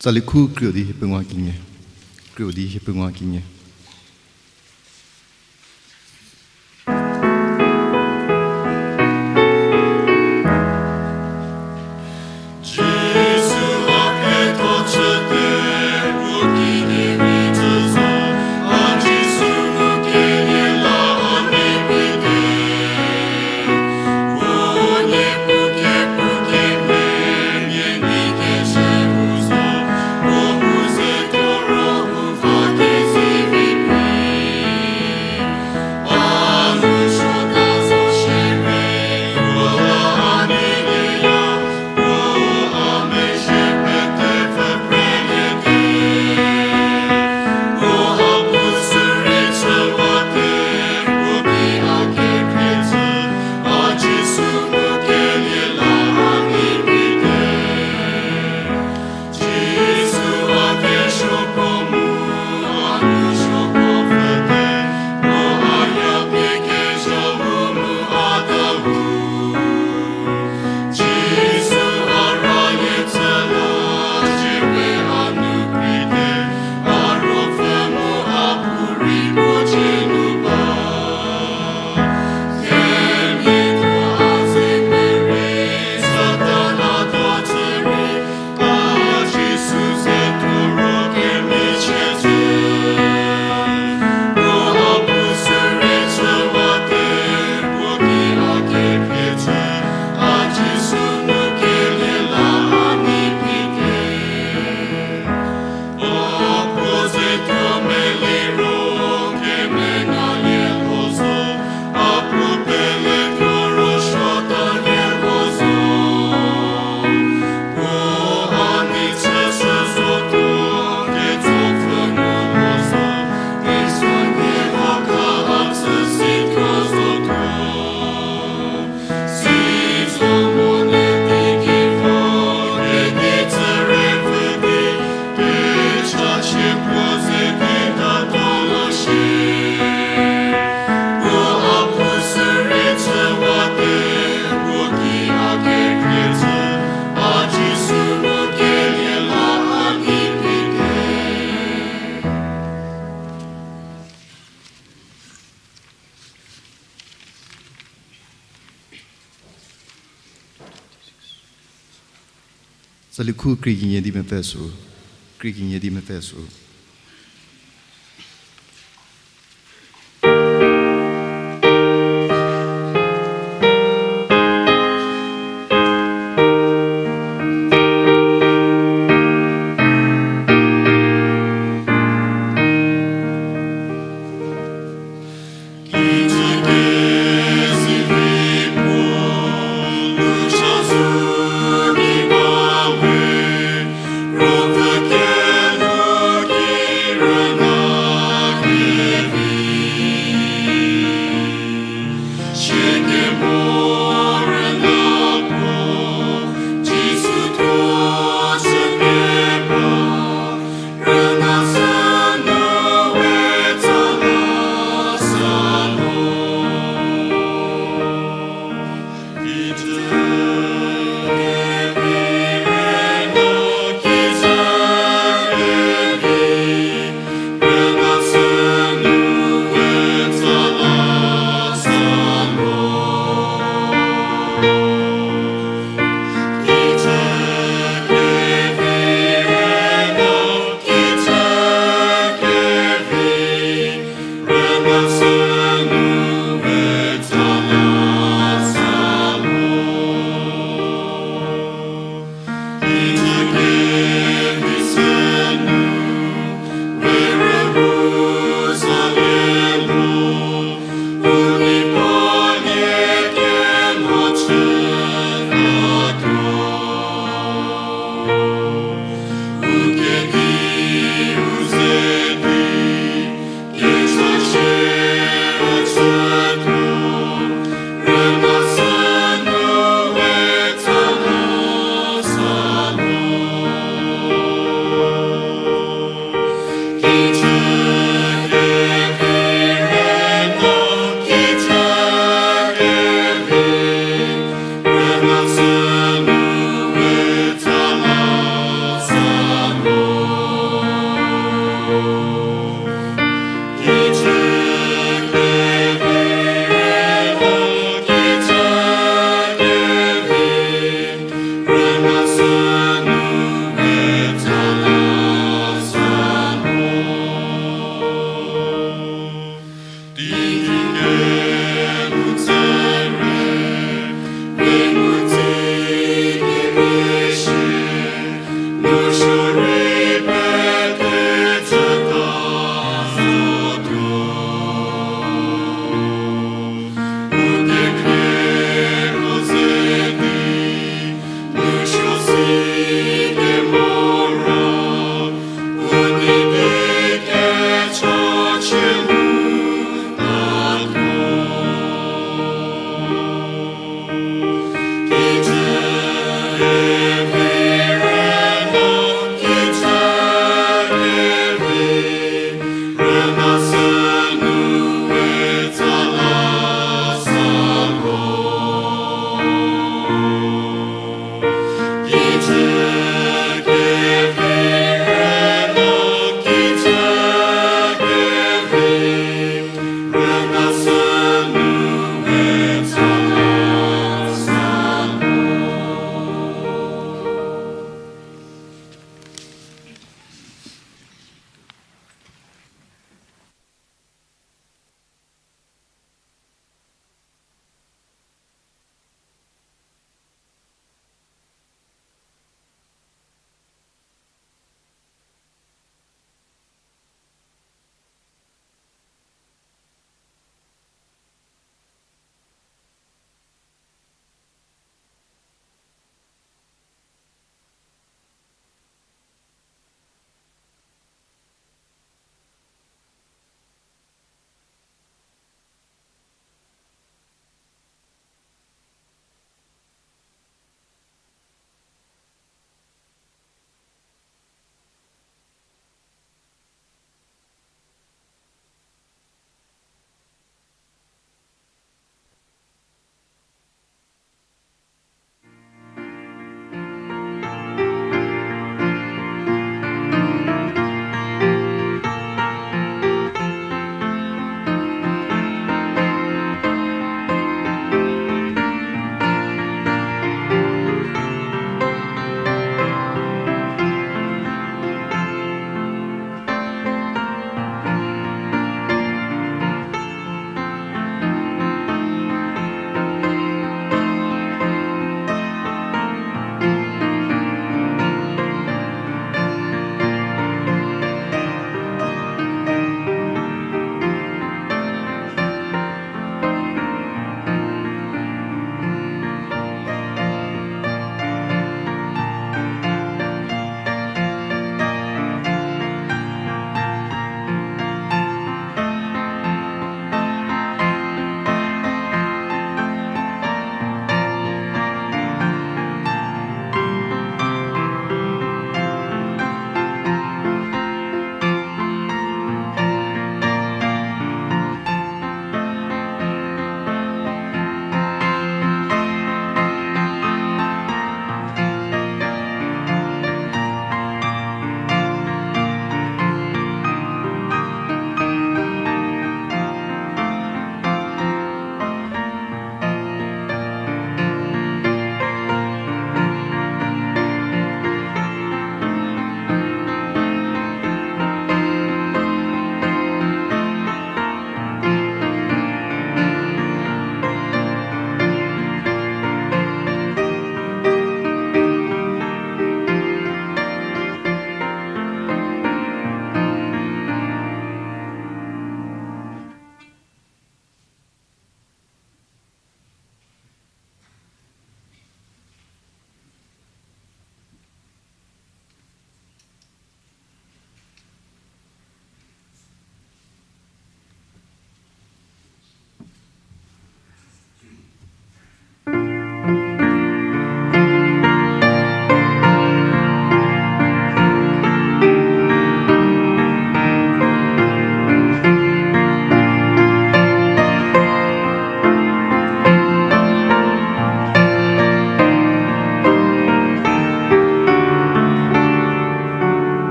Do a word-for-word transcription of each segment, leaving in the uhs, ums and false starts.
Tsali khu krie di hie pengou kinyi. Krie di hie pengou kinyi. Tsali khu krie kinyi di mepfü sü. Krie kinyi di mepfü sü.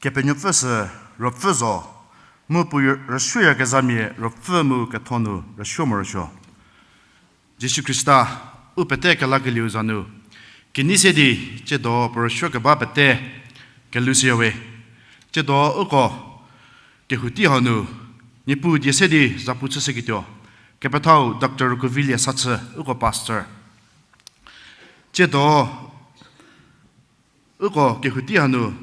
Kepenuopfü sü ruopfü zo, mu puo rüsuoyakezhamia ruopfü mu ketho nu rüsuo morosuo. Jisu Khrista, u pete kelakelieu za nu, kenei se di, tsiedo puo rüsuokeba pete kelhou shüya we. Tsiedo uko kehouti hau nu, Niepuu die se di zapu chüshüketuo, kepethau Doctor Rükuovilie Sachü, uko pastor. Tsiedo uko kehouti hanu,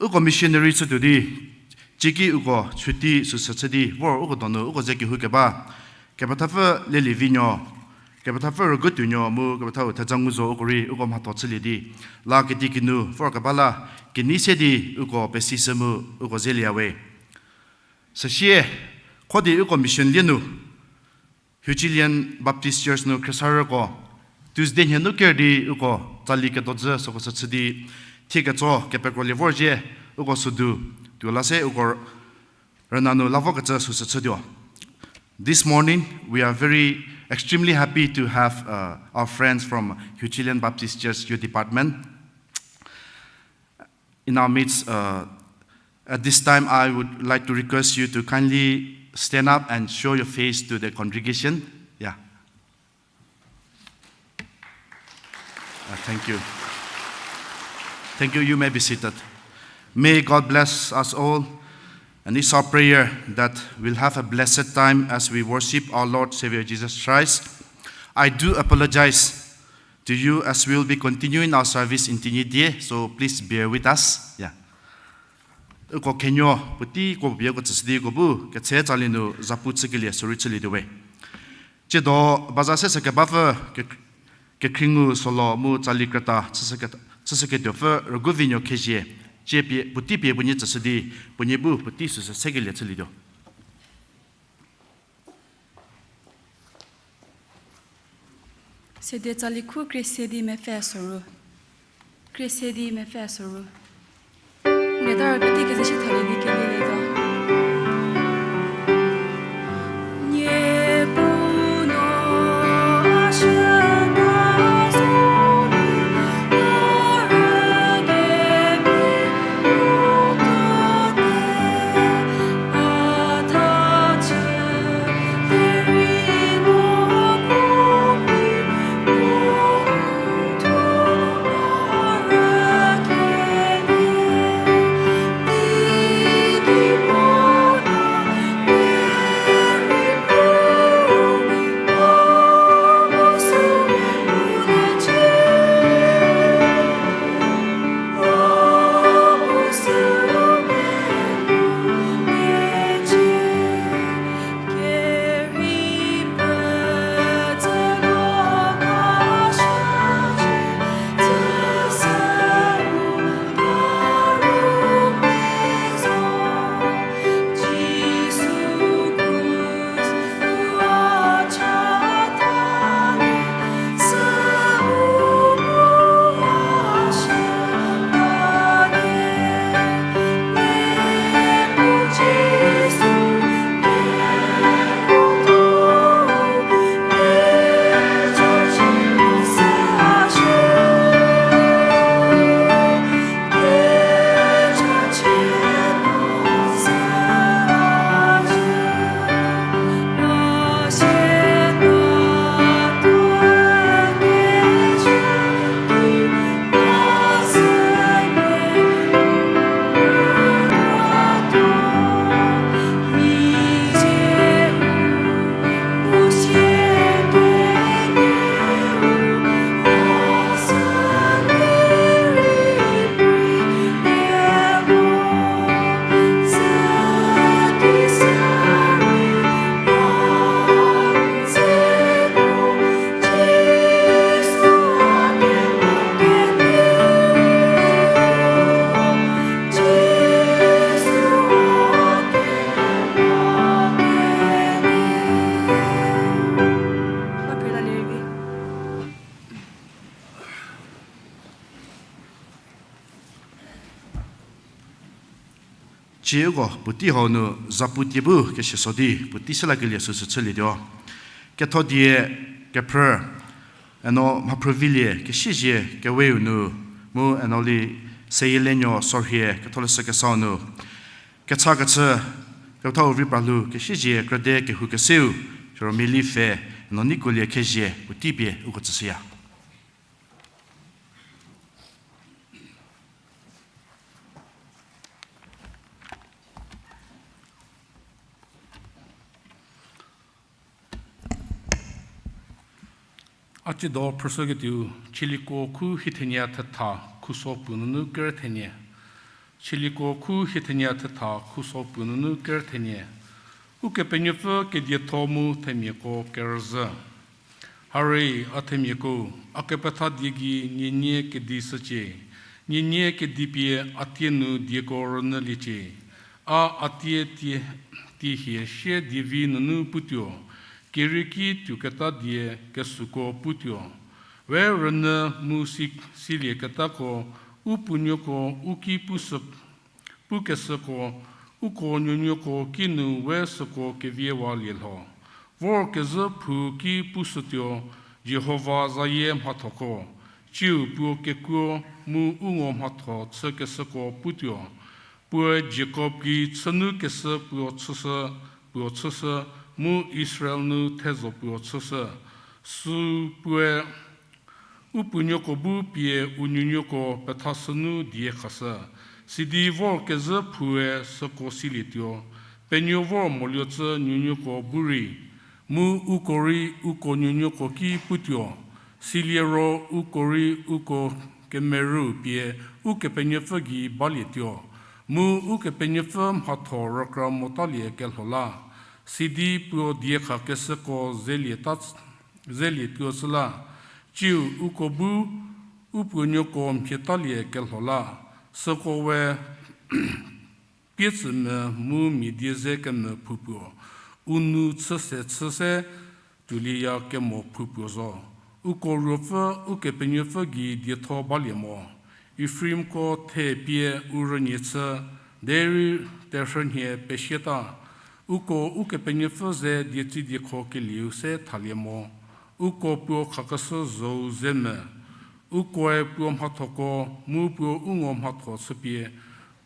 uko missionary chütuo di, cieki uko chuti süsü chü di vor uko donu uko ze kehou keba, kepethapfü Lelievinuo, kepethapfü Rüguotuonuo mu kepethau Thejang Uzo uko rei uko mhatho chülie di, la kedi kinu vorkeba la, kenei se di uko pesishü mu uko zelieya we. Süsie, kho di uko mission lie nu, Huchilian Baptist Church nu khriesarüko, Tuesday nhie nu ker di uko tsali kedodzü süko sü chü di, thie ketso kepekrolie vorzhie, uko südu, tuo la se uko rüna nu la vokecü süsü chütuo. This morning, we are very extremely happy to have, uh, our friends from Huchilian Baptist Church Youth Department in our midst. Uh, at this time, I would like to request you to kindly stand up and show your face to the congregation. Yeah. Uh, thank you. Thank you. You may be seated. May God bless us all. And it's our prayer that we'll have a blessed time as we worship our Lord Savior Jesus Christ. I do apologize to you as we will be continuing our service in Tenyidie, so please bear with us. Yeah. Uko khenuo puotei ko pie ko tsüshü di ko bu ketse tsali nu zapu chükelie sürei chülietuo we. Tsiedo baza se sü kebapfü ke-, kekhringu solo mu tsali krüta chüshüke-, chüshüketuopfü Rüguovinuo Khezhie, tsie pie, puotei pie puonie tsüshü di, puonie bu puotei süsü sekelie chülietuo. Sede tsali khu krie se di mepfü soru. Krie se di mepfü soru. Neta ro pete keze shi thali di kelielietuo. Tsieko puotei hau nu zapu tie bu kesiaso di puotei se lakelie süsü chülietuo. Ketho die kephrü, eno mhaphrüvilie kesiezie keweu nu, mu eno li Seyienuo Sorhie Ketholeshü Kesau nu, kechakechü, kepethau vi pralu, kesizie krüde kehoukeseu, Jerome Lipfhe, no Nikolie Khezie, puotei pie uko tsüshüya. A tsiedo phrüshüketuo, Chieliko khu hiethenie thetha khuso puo nunu kerü thenie. Chieliko khu hiethenie thetha khuso puo nunu kerü thenie. Ukepenuopfü kedietho mu themiako kerüzhü. Harei a themiako, a kepetha die gei nienie kedi shücie, nienie kedi pie a tie nu dieko rünyüliecie. A a tie tie, tiehie sie dievi nunu putuo, kerieki tuoketa die kesüko putuo. We rünyü mu si, silieketako, u puonuoko u ki pushü, pukeshüko, uko nuonuoko kinu we süko keviewalie lho. Vorkezhü phou ki pushütuo, Jihova zayie mhathoko, tsiu puo kekuo mu u ngo mhatho chükeshüko putuo. Puoe Jakob gei chünukeshü puo chüshü, puo chüshü, mu Israel nu thezho puo chüshü. Süu puoe u puonuoko bu pie u nuonuoko pethashünu die khashü. Sidi vorkezhü phoue süko silietuo, penuo vor moluotsü nuonuoko bu rei, mu uko rei uko nuonuoko ki putuo. Silie ro uko rei uko kemerü pie Ukepenuopfü gei balietuo, mu Ukepenuopfü mhatho rükra motalie kelho la. Sidi puo diekhakeshüko zelie ta, zelietuo shü la, tsiu uko bu u puonuoko mhietalie kelho la, süko we pietsümvü mu mia die ze kemvü phoupuo, u nou chü se chü se tuolieya kemo phoupuo zo. Uko ruopfü Ukepenuopfü gei dietho balie mo. Efraimko the pie u rünyie chü, derei terhünhie pesieta. Uko Ukepenuopfü ze dietsüdiekho kelieu se thalie mo. Uko puo khakeshü zhou ze me. Ukoe puo mhathoko mu puo u ngo mhatho chüpie,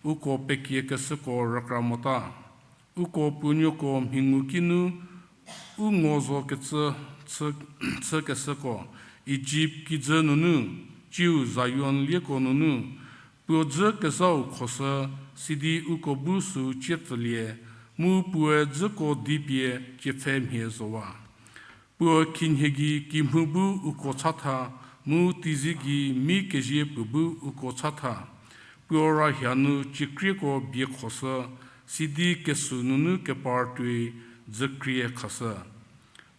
uko pekiekeshüko rükra mota. Uko puonuoko mhingu kinu u ngo zo kecü chü, chükeshüko, Ijipt kijü nunu, tsiu Zion lieko nunu, puo dzü kezhau khoshü, sidi uko bu süu tsiepfülie, mu puoe dzüko di pie tsiepfhe mhie zowa. Puo khinhie gei kimhou bu uko chatha, mu teizie gei mi kezie puo bu uko chatha. Puo rayha nu ciekrieko bie khoshü, sidi kesü nunu kepar tuoi dzükrie khashü.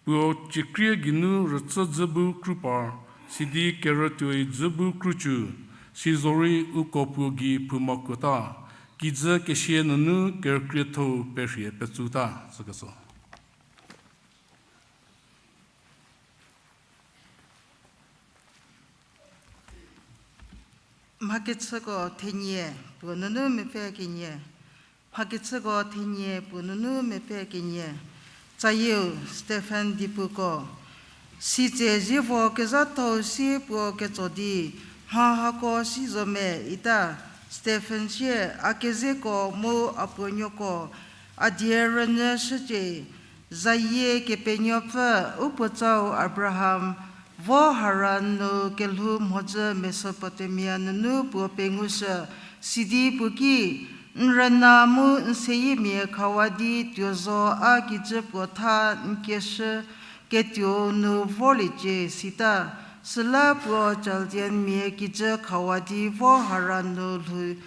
Puo ciekrie geinu rütsü dzü bu krupar, sidi kerütuoi dzü bu krucü, sizorei uko puo gei phouma kuota, kijü kesia nunu kerükriethou perhie petsuta, sükesü. Mhakechüko thenie, puo nunu mepfü kenie. Mhakechüko thenie, puo nunu mepfü kenie. Tsayieu Stephen Dipuko. Sitse zievo kezhatho sie puo ketso di, mha hako si zo me ita, Stephen sie, a kezeko mu a puonuoko, a die rünyü shücie, zayie Kepenuopfü, u puotsau Abraham, vo Haran nu kelhou mhodzü Mesopotamia nunu puo pengushü, sidi puo ki, n rüna mu n seyimia khawa di tuo zo a kijü puo tha n kieshü ketuou nu vorliecie sita, süla puo Chaldeanmia kijü khawa di vo Haran nu lhou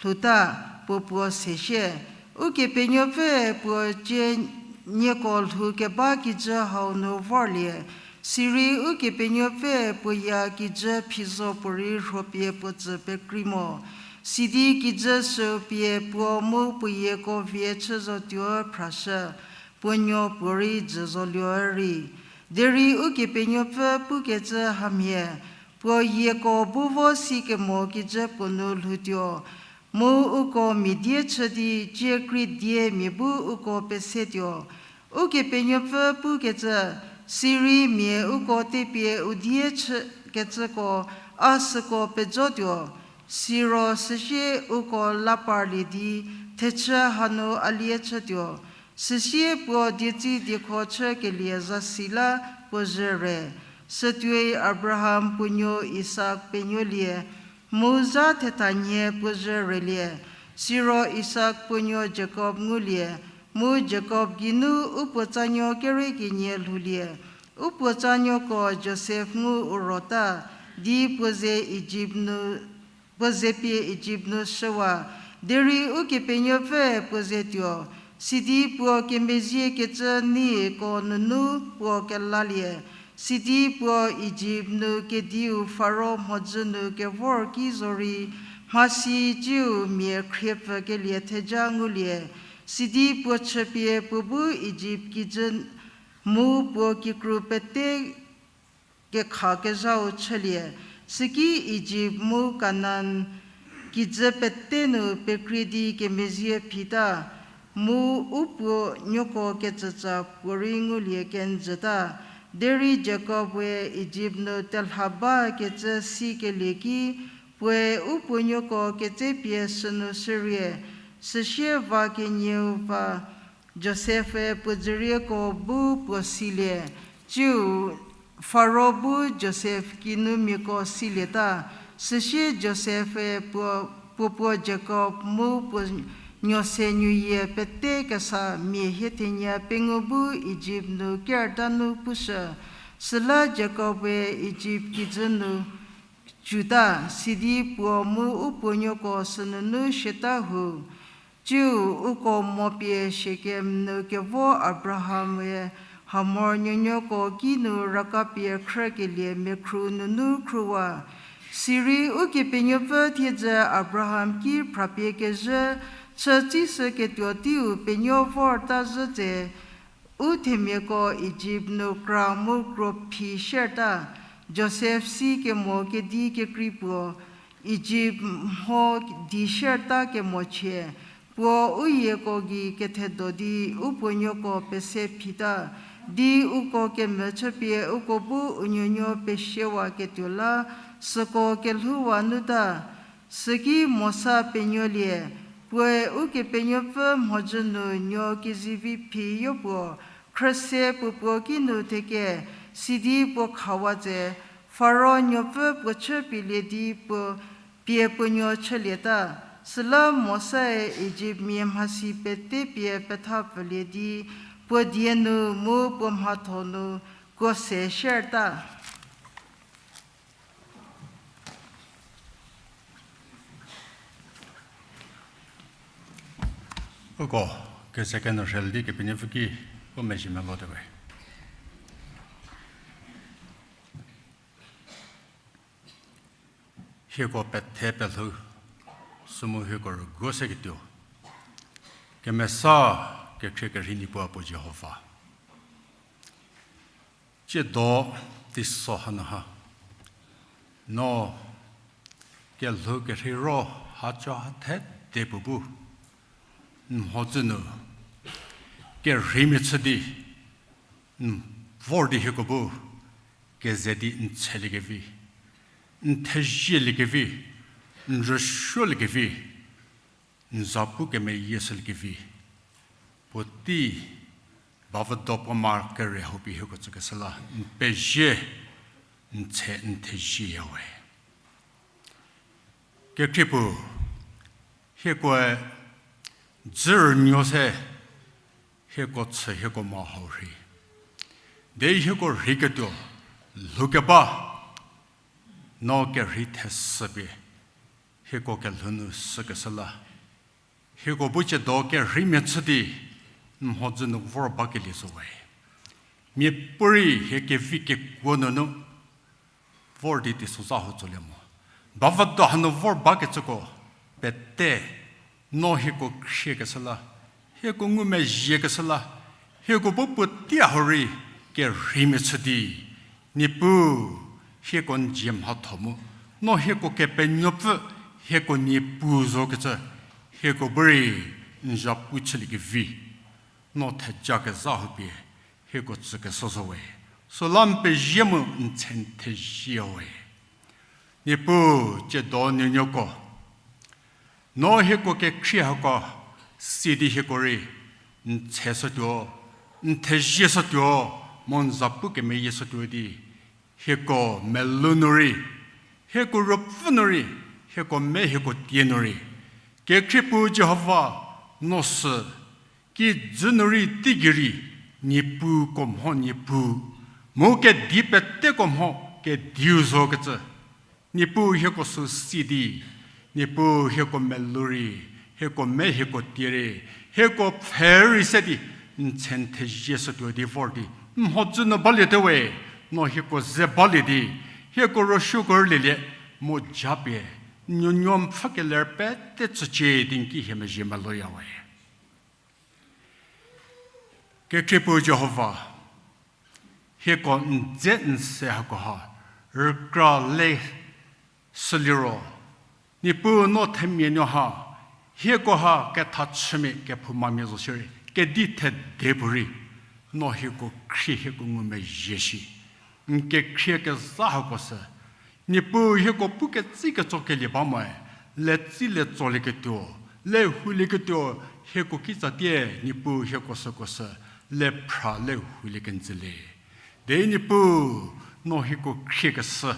lhouta, puo puo se sie. Ukepenuopfüe puo cie nieko lhou keba kijü hau nu vorlie, sirei Ukepenuopfüe puo ya kijü phizo puorei rhopie puo tsü pekrei mo. Sidi kijü süu pie puo mu puo yieko vie chü zotuo phrashü, puo nuo puorei jü zoluo rei. Derei Ukepenuopfü pukecü hamhie, puo yieko bu vo si kemo kijü puo nu lhoutuo, mu uko mia die chü di cie kri die mia bu uko pesetuo. Ukepenuopfü pukecü, sirei mia uko tepie u die chükecüko a süko pejotuo, Siro süsie uko la parlie di thechü hanu a lie chütuo. Süsie puo dietsi diekho chükelie zasi la puo zhü re. Sütuoi Abraham puo nuo Isak penuolie, mu zha thethanhie puo zhü relie. Siro Isak puo nuo Jakob ngulie, mu Jakob geinu u puotsanuo kerekenie lhoulie. U puotsanuoko Josef ngu u rota, di puo ze Ijipt nu puo ze pie Ijipt nu shüwa, derei Ukepenuopfüe puo ze tuo, sidi puo kemeziekecü nieko nunu puo kelalie, sidi puo Ijipt nu kediu Faro mhodzü nu kevor ki zorei, mhasi tsiu mia khriepfükelie theja ngulie, sidi puo chüpie puo bu Ijipt kijü mu puo kikru pete kekhakezhau chülie, süki Ijipt mu Kanan kijü pete nu pekrie di kemezie phita, mu u puo nuoko kecütsa puorei ngulie kenjüta. Derei Jakob-e Ijipt nu telha bakecü sikelie ki, puoe u puo nuoko ketsepie sünu shürie, süsie va kenieu va Josef-e puo dzürieko bu puo silie, tsiu Faro bu Josef kinumiako silieta. Süsie Josef-e puo, puo puo Jakob mu puo nuose nuyie pete kesa mia hie thenie pengou bu Ijipt nu kerta nu pushü. Süla Jakob-e Ijipt kijü nu tsuta, sidi puo mu u puo nuoko sünunu siata hu. Tsiu uko mo pie Shekem nu kevo Abraham-e Hamor nuonuoko kinu raka pie khrükelie mekhru nunu khrüwa. Sirei Ukepenuopfü thiedzü Abraham ki phrapie kezhü chü tsishüketuo teiu penuo vorta zhü tse, u themiako Ijipt nu kra mu kro phi sierta. Josef si kemo kedi kekrei puo, Ijipt mho di sierta kemochie, puo u yieko gei kethedo di u puo nuoko pese phita, di uko kemvü chüpie uko bu u nuonuo pesiewaketuo la süko kelhouwa nuta. Süki Mosa penuolie, puoe Ukepenuopfü mhodzü nu nuo kezivi phiyo puo, khrüse puo puo kinu theke, sidi puo khawa tse, Faro nuopfü puo chü pielie di puo pie puo nuo chülieta. Süla Mosae Ijiptmia mhasi pete pie pethapfülie di puo die nu mu puo mhatho nu kuo se sierta. Uko, keze kenu rhel di Kepenuopfü ki u mezhie melote we. Hieko pethe pelhou, sümu hieko rüguo seketuo. Kemesa kekhrie kerhei Niepuu puo Jihova. Tsiedo teiso hanu ha. No kelhou kerhei ro haco hathe de puo bu. N mhodzü nu kerheimia chü di, n vor di hieko bu keze di n tseliekevi, n thezieliekevi, n rüsuoliekevi, n zapu kemeyie shüliekevi, puotei bavüdo puo ma kere hau pie hieko tsükeshü la n pezie, n tse n thezieya we. Kekhrie puo, hiekoe dzürünuo se hieko chü hieko ma hau rhei. Derei hieko rheiketuo lhoukeba, no kerhei theshü pie hieko kelhou nu sükeshü la hieko bu tsiedo kerheimia chü di n mhodzü nu vor bakelie zo we. Miapuorei hie kevi kekuo nunu vor di teisozha ho tsolie mo. Bavüdo hanu vor bakecüko pete, no hieko khriekeshü la, hieko ngumezhiekeshü la, hieko bu puotei hau rei kerheimia chü di, Niepuu, hieko n dzie mhatho mu, no hieko Kepenuopfü, hieko Niepuu zokecü, hieko bu rei n zapu chüliekevi, no thejakezha hau pie hieko tsükeshü zo we. Süla n pezie mu n tse n thezie we. Niepuu, tsiedo nuonuoko No hieko kekhrie hako si di hieko rei n tse shütuo, n thezie shütuo, mu n za pu kemeyie shütuo di, hieko melou nu rei, hieko ruopfü nu rei, hieko me hieko tie nu rei, kekhriepuu Jihova, no sü, kijü nu rei teigei rei, Niepuuko mho Niepuu, mu kedi peteko mho Kediu zokecü. Niepuu hieko sü si di, Niepuu hieko melou rei, hieko me hieko tie rei, hieko pfhe rei se di, n tse n thezie shütuo di vor di, n mhodzü nu balietuo we, no hieko ze balie di, hieko ruosuoko rülielie, mu japie, n nuonuo n pfhü keler pete tsücie di n ki hie mezhie melouya we. Kekhriepuu Jihova, hieko n dze n se hakoha rükra le shüliro, Niepuu no themia nuo ha, hieko ha kethachümia kephoumamia zo shierei, kedi thede puorei, no hieko khrie hieko ngumezhie shi. N kekhrie kezha hako sü, Niepuu hieko pu ketsi ketso kelie ba moe, le tsi le tsolieketuo, le hulieketuo, hieko kitsatie Niepuu hieko süko sü, le phra le hulie kenjü le. Derei Niepuu, no hieko khrie keshü,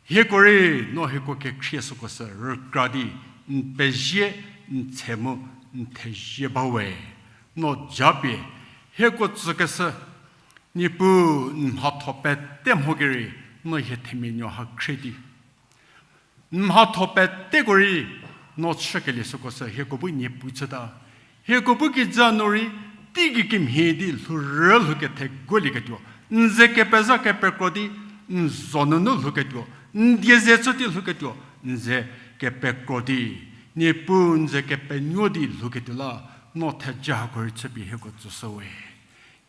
hieko rei no hieko kekhrie süko sü rükra di, n pezie, n tse mu, n thezie ba we. No japie, hieko tsükeshü, Niepuu n mhatho pete mho kerei, no hie themia nuo ha khrie di. N mhatho peteko rei, no chükelie süko sü hieko bu Niepuu chüta. Hieko bu kijü nu rei, teigei kemhie di lhourü lhou kethe golieketuo, n ze kepezha kepekro di, n zo nunu lhouketuo, n die ze chü di lhouketuo, n ze kepekro di, Niepuu n ze kepenuo di lhouketuo la, no theja hako rei chüpie hieko tsüshü we.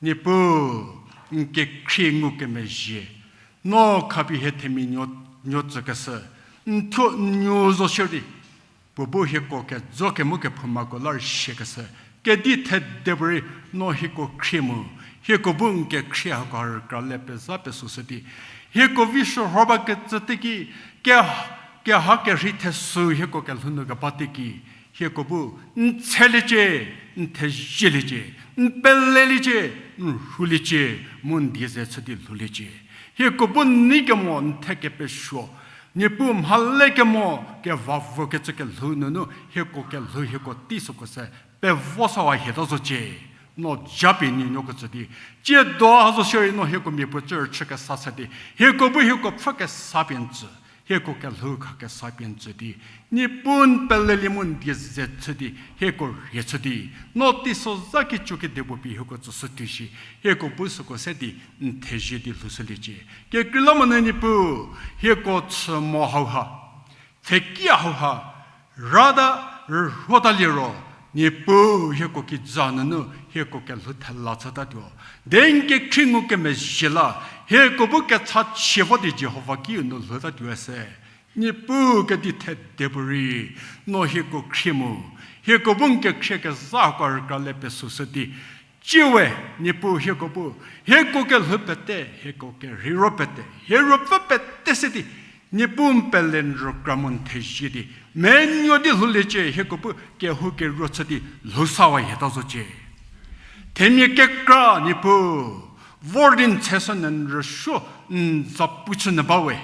Niepuu, n kekhrie ngukemezhie, no khapie hie themia nuo, nuo tsükeshü, n thuo n nuo zo shierei, puo bu hieko kejo kemu kephoumako la rüsiekeshü, kedi thede puorei no hieko khrie mu, hieko bu n kekhrie hako ha rükra le pezha pesüshü di, hieko vi shürho ba kecü teki, ke, keha kerhei thesü hieko kelhou nu keba teki, hieko bu n tsheliecie, n thezieliecie, n peleliecie, n rhuliecie, mu n die ze chü di lhouliecie. Hieko bu n nei kemo n the kepesuo, Niepuu mhale kemo kevavokecü kelhou nunu hieko kelhou hieko tei süko se pevo sawa hieta zocie. No japie n nuonuoko tsü di, tsiedo ha zo shierei no hieko miapuo cü rüchü kesa se di, hieko bu hieko pfhü kesa pie n tsü, hieko kelhou kha kesa pie n tsü di, Niepuu n pelelie mu n die ze chü di hieko rhie chü di, no teisozha kicu kedipuo pie hieko tsüshü tuo shi, hieko bu süko se di n thezie di lhoushüliecie. Kekreilamonyü Niepuu, hieko chü mo hauha, pfheki hauha, rata rühuota liro, Niepuu hieko kijü nunu hieko kelhou thela chütatuo. Derei n kekhrie ngukemezhie la, hieko bu kechachie vo di Jihova kiu nu lhoutatuo se. Niepuu kedi thede puorei, no hieko khrie mu, hieko bu n kekhrie kezha hako rükra le pesüshü di, tsiewe, Niepuu hieko bu, hieko kelhou pete, hieko kerheiro pete, hie ruopfü pete se di, Niepuu n pele n rükra mu n thezie di, menuo di lhouliecie, hieko bu kehoukeruo chü di lhousawa hieta zocie. Themia kekra Niepuu, vor di n tseshü nyü n rüsuo, n zapu chü nyü ba we.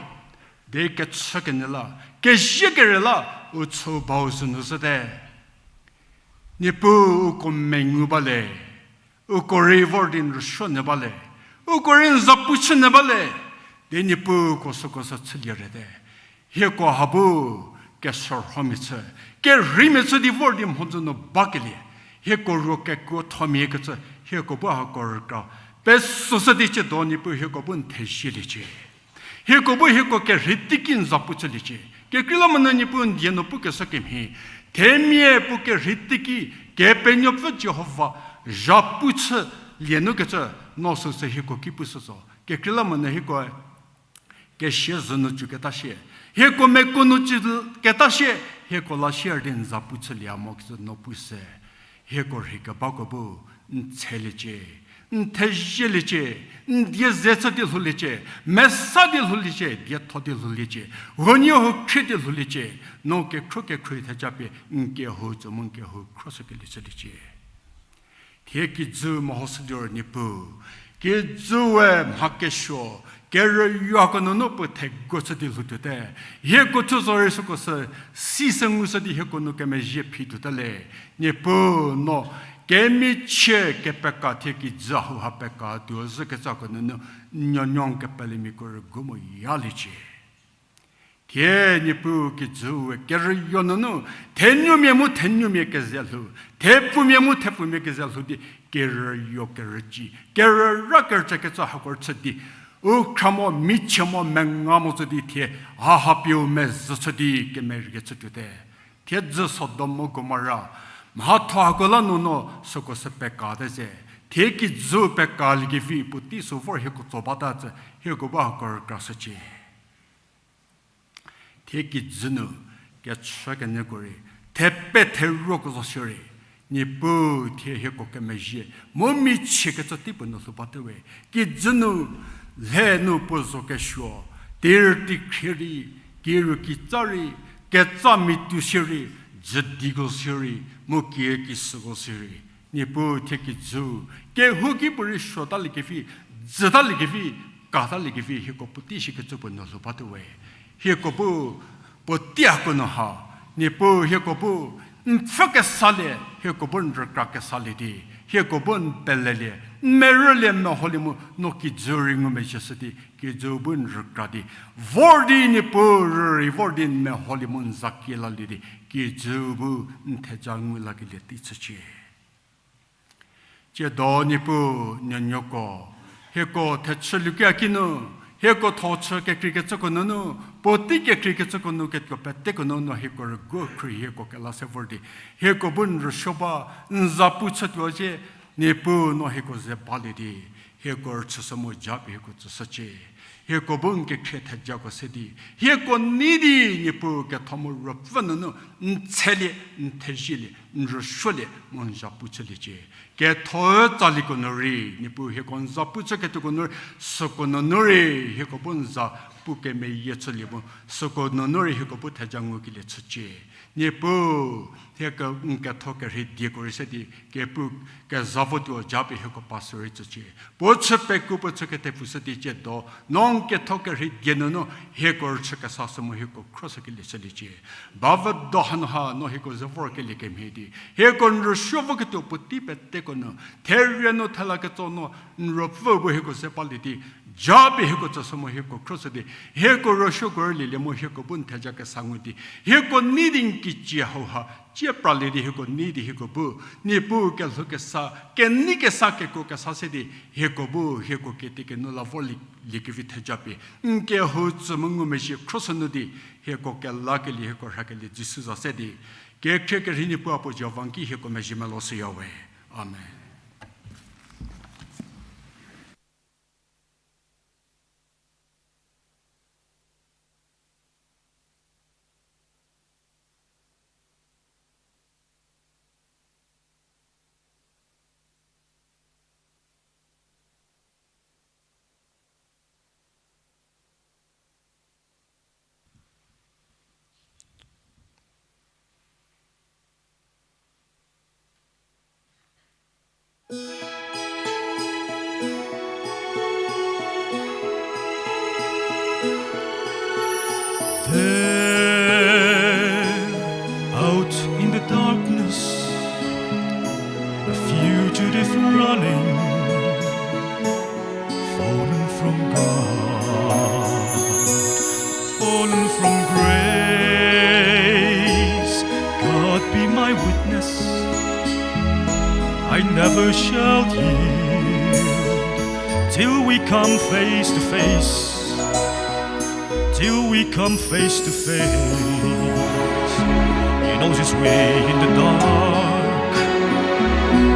Derei kechükenyü la, kezie kere la, u chü bau zhü nyü zhüte. Niepuu uko mengu ba le, uko rei vor di n rüsuo nyü ba le, uko rei n zapu chü nyü ba le, derei Niepuu uko süko sü chülie rete. Hieko ha bu kesürhomia chü, kerheimia chü di vor di mhodzü nu bakelie, hieko ruo kekuothomia kecü, hieko bu hako rükra pesüshü di tsiedo Niepuu hieko bu n thezieliecie. Hieko bu hieko kerhei teiki n zapu chüliecie. Kekreilamonyü Niepuu n die nu pukeshü kemhie, themia puo kerhei teiki, Kepenuopfü Jihova, zapu chülie nu kecü, no süsü hieko ki pushü zo. Kekreilamonyü hieko kesia zhü nu cüketa shie, hieko meko nu cüketa shie, hieko la sier di n zapu chülie mokecü no pu se. Hieko rhei kebako bu n tsheliecie, n thezieliecie, N die ze chü di lhouliecie, mesa di lhouliecie, dietho di lhouliecie, huoniehuo khrie di lhouliecie, no kekhruo kekhruohi theja pie n kehou tsü mu n kehou khro shükelie chüliecie. Thie kijü mehoshü liro Niepuu, kijüe mha kesuo, kerüyoko nunu puo theguo chü di lhoutuote. Hieko thuo zorei süko sü, si sü ngushü di hieko nu kemezhie phi tuote le. Niepuu no, kemichie kepeka thie kijü hauha peka tuo zhükecüko nunu, n nuonuo kepelemiako rügu mo yaliecie. Thie Niepuu kijüu we kerüyo nunu, thenumia mu thenumia keze lhou, thepfumia mu thepfumia keze lhou di, kerüyo kerüci, kerüra kerücakecü hako rüchü di, u khra mo, michie mo, menga mo tsü di thie, haha pieu mezhü chü di kemerei kechü tuote. Thie dzü Sodom mu Gomora, mhatho hako la nuno süko sü pekate ze. Thie kijü pekaliekevi puotei sü vor hieko tso bata tsü, hieko bu hako rükrashücie. Thie kijü nu, kechü kenyüko rei, thepe theruoko zo shierei, Niepuu thie hieko kemezhie, mu michie kecü tei puo nu lhou bate we. Kijü nu, lhe nu puo zo kesuo, tir tikhrie rei, kiru kitsa rei, ketsa mitu shierei, jüdiko shierei, mu kie kisüko shierei. Niepuu thie kijü, kehouki puorei suotaliekevi, jütaliekevi, kataliekevi, hieko puotei shikecü puo nu lhou bate we. Hieko bu, puotei hako nu ha, Niepuu hieko bu, n pfhü kesalie, hieko bu n rükra kesalie di, hieko bu n pelelie, n merülie meholie mu, no kijü rei ngumezhieshü di, kijü bu n rükra di, vor di Niepuu rürei vor di n meholie mu n za kie lalie di, kijü bu n theja ngu lakelie tei chücie. Tsiedo Niepuu nuonuoko, hieko thechü lukia kinu, hieko thochü kekreikecüko nunu, puotei kekreikecüko nu ketuo peteko nunu hieko rügu khrie hieko kela se vor di, hieko bu n rüsuo ba, n za pu chütuo zhie, Niepuu no hieko ze balie di, hieko rüchüshü mu japie hieko tsüshücie. Hieko bu n kekhrie thejako se di, hieko nei di Niepuu ketho mu ruopfü nunu, n tshelie, n thezielie, n rüsuolie, mu n za pu chüliecie. Ketho tsaliko nu rei, Niepuu hieko n za pu chüketuoko nu rei, süko nunu rei, hieko bu n za pu kemeyie chülie mu, süko nunu rei hieko bu theja ngukelie chücie. Niepuu, hieko n ketho kerhei dieko rei se di, kepu kezha votuo japie hieko pastor rei tsücie. Puo chü peku puo chü ketepfü se di tsiedo, no n ketho kerhei die nunu, hieko rüchü kesa sü mu hieko khroshükelie chüliecie. Bavüdo hanu ha no hieko ze vorkelie kemhie di, hieko n rüsuo voketuo puotei peteko nu, therie nu thela ketso no, n ruopfü bu hieko ze balie di, japie hieko tsüshü mu hieko khroshü di, hieko rüsuoko rülilie mu hieko bu n theja kesa ngu di, hieko nei di n kicie hauha, tsie pralie di hieko nei di hieko bu, Niepuu kelhou kesa, kenei kesa kekuo kesa se di, hieko bu, hieko kietekinu la vorlie, liekevi theja pie, n kehou tsü mu ngumezhie khroshü nu di, hieko kelakelie hieko rhakelie Jisu za se di, kekhrie kerhei Niepuu Apuo Jihova n ki hieko mezhie melou shüya we. Amen. There, out in the darkness, a fugitive running, fallen from God, fallen from grace. God be my witness, I never shall yield till we come face to face. Till we come face to face. He knows his way in the dark.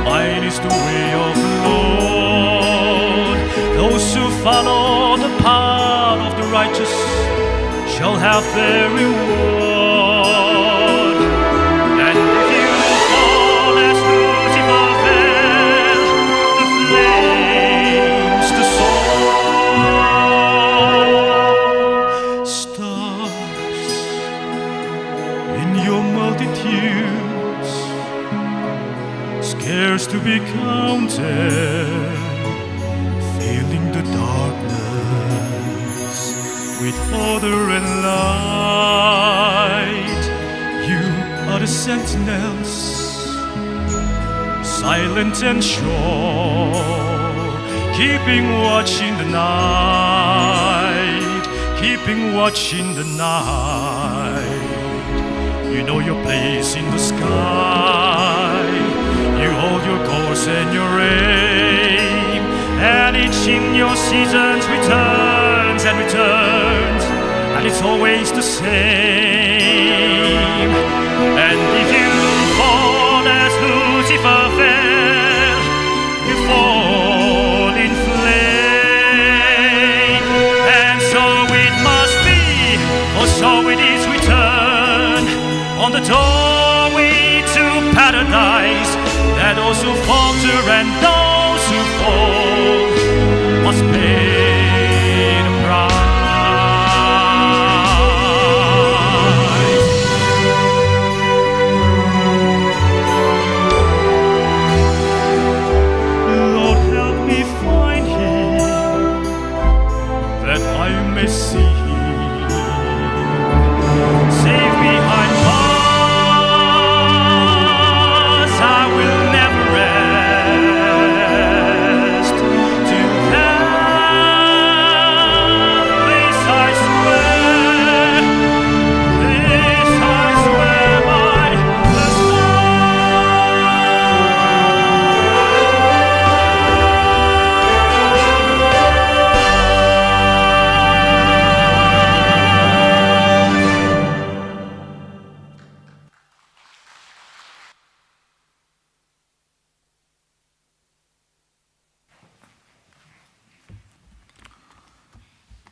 Mine is the way of the Lord. Those who follow the path of the righteous shall have their reward. And if you fall as Lucifer fell, the flames, the soul Thunder and light, you are the sentinels, silent and sure, keeping watch in the night, keeping watch in the night. You know your place in the sky. You hold your course and your aim. And each in your seasons returns and returns. And it's always the same. And if you fall as Lucifer fell, you fall in flame. And so it must be, for so it is written, on the doorway to paradise, that those who falter and those who fall must pay the price. Lord, help me find him, that I may see him. Save me, I must, I will never rest till then. This I swear, this I swear by the stars.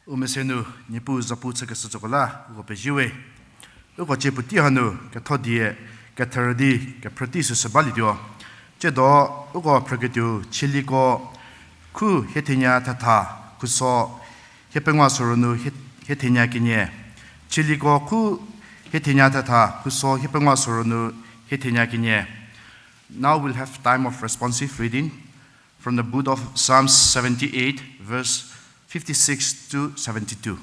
U mese nu Niepuu zapu chükeshü tsüko la uko pezie we. Uko cie puotei hanu ketho die ketherü di kephrütei süsü balietuo. Tsiedo uko phrüketuo Chieliko khu hie thenie thetha khuso hie pengou sorou nu hie, hie thenie kenie. Chieliko khu hie thenie thetha khuso hie pengou sorou nu hie thenie kenie. Now we'll have time of responsive reading from the book of Psalms seventy-eight, verse fifty-six to seventy-two.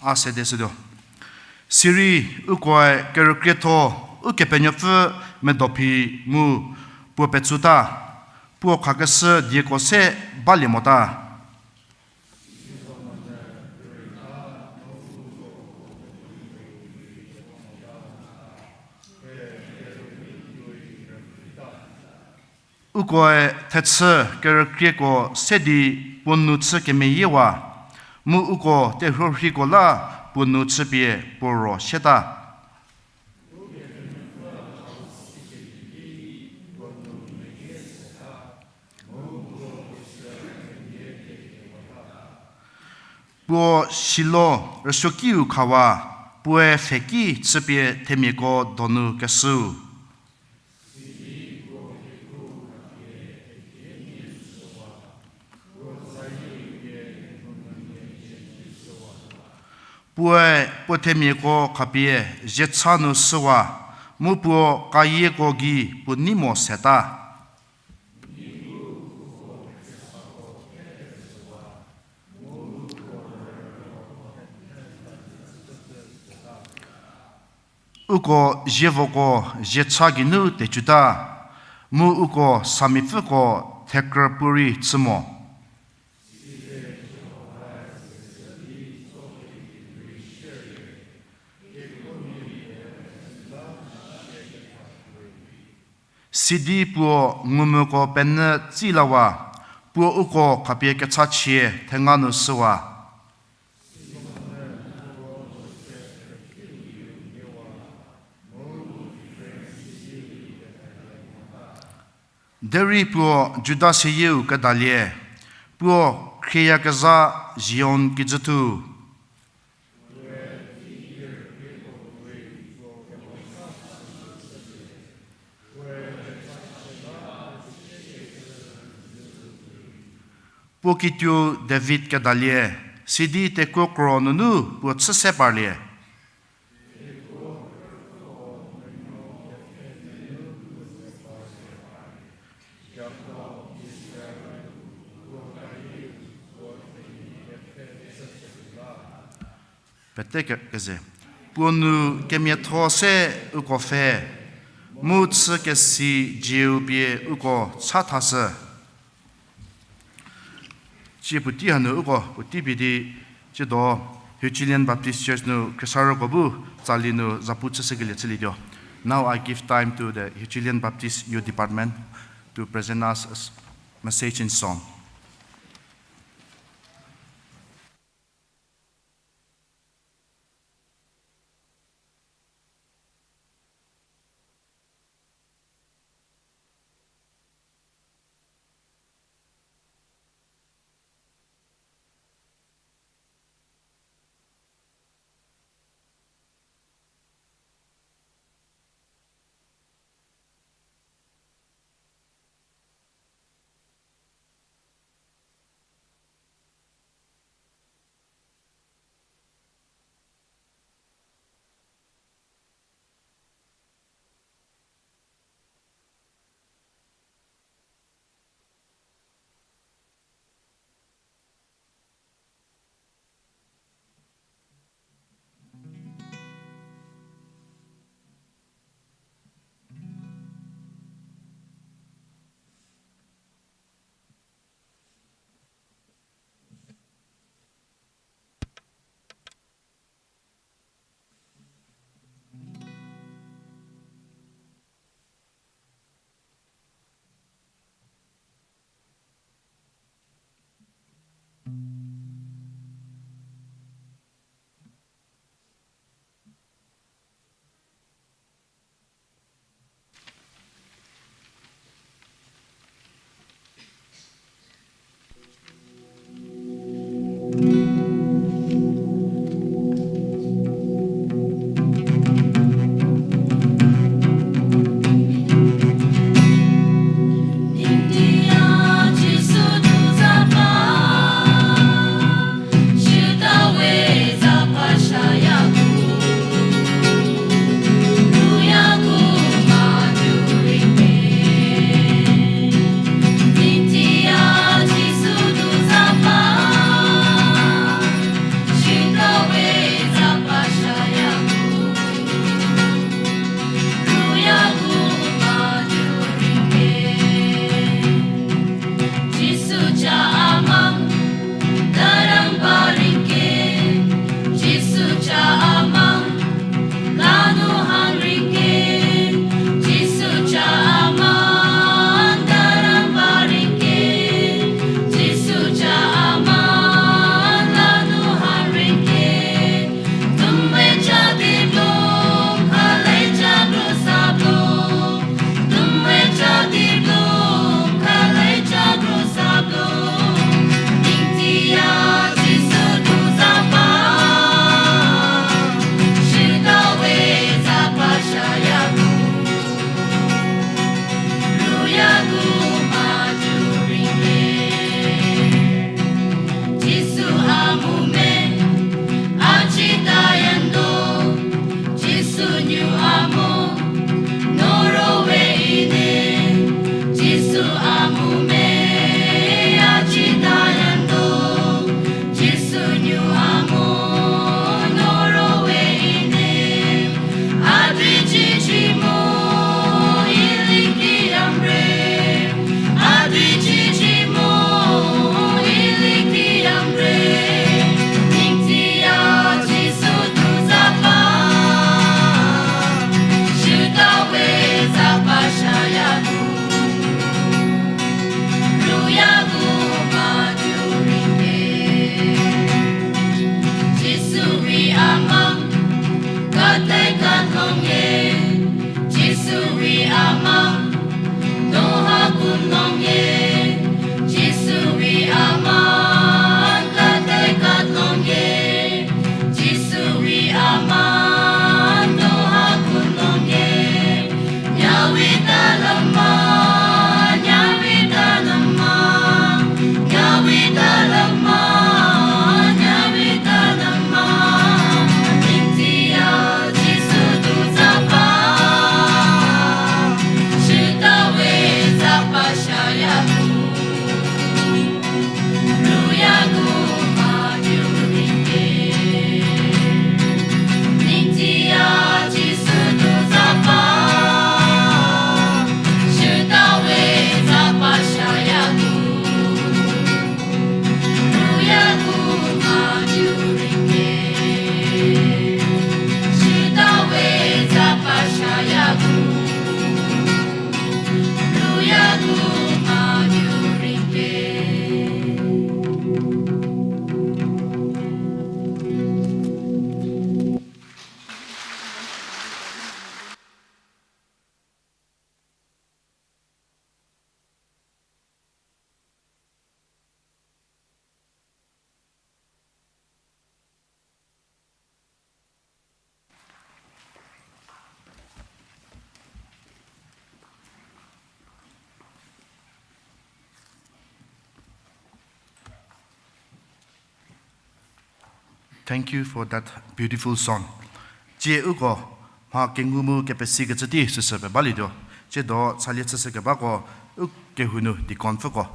A sede shütuo. Sirei ukoe kerükrietho Ukepenuopfü medophi mu puo petsuta, puo khakeshü dieko se balie mota. Ukoe thechü kerükrieko se di puo nou chü kemeyiewa, mu uko terhuorhiko la puo nou chüpie puo ro sieta. Puo Shilo rüsuokiu khawa, puoe pfheki chüpie themiako donu keshüu. Puoe puo themiako khapie ziecha nu shüwa, mu puo kayieko gei puo nei mo seta. Uko zievoko ziecha geinu tecuta, mu uko samipfüko thekrü puorei chü mo. Sidi puo ngumvüko penyü tsilawa, puo uko khapie kechachie thenga nu shüwa. Derei puo Juda seyieu kedalie, puo khrieyakezha Zion kijüthu. Puo kituou David kedalie, sidi tekuo kro nunu puo chü se parlie. Pete ke-, keze. Puo nu kemiatho se uko pfhe, mu chü kesi zieu pie uko cha thashü. Cie puotei hanu uko puotei pie di, tsiedo Hiuchilien Baptist Church nu khriesarüko bu tsali nu zapu chüshükelie chülietuo. Now I give time to the Hiuchilien Baptist Youth Department to present us a s-, message in song. Thank you for that beautiful song. Tsie uko mha kengu mu kepesikecü tei süsü pebalietuo. Tsiedo chalie chüshükebako u kehou nu deaconpfüko.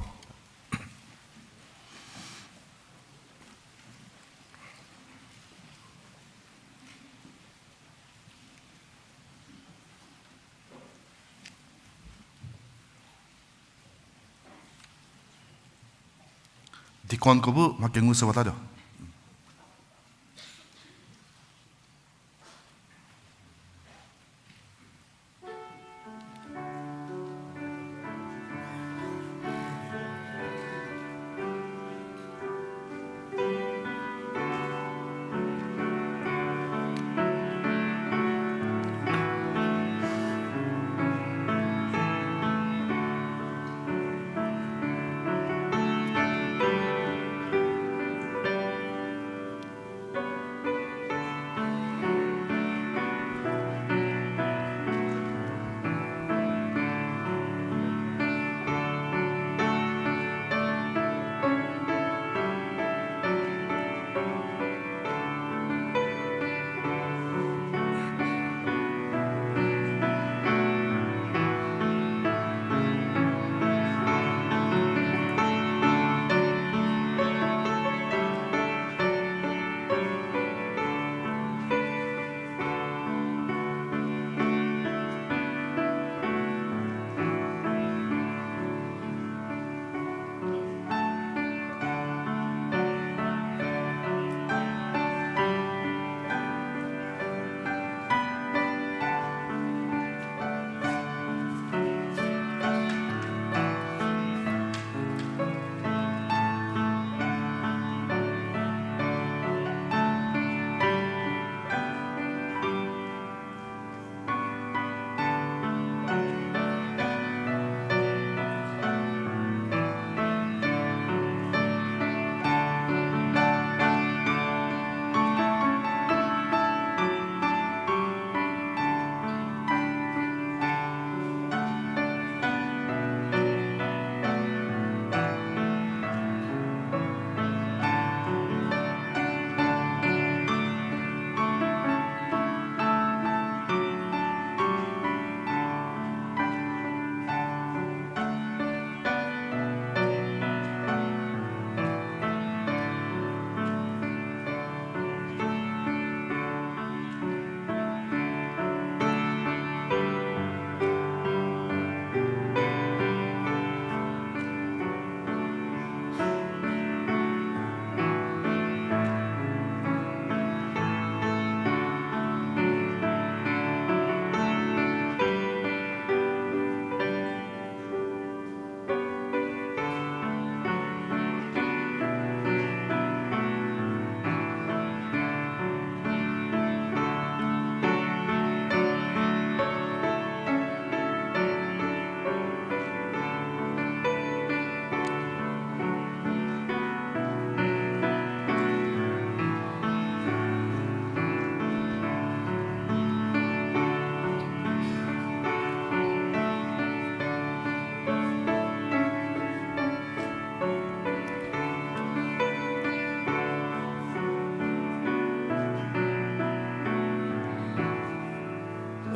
Deaconko bu mha kengu shüwatatuo.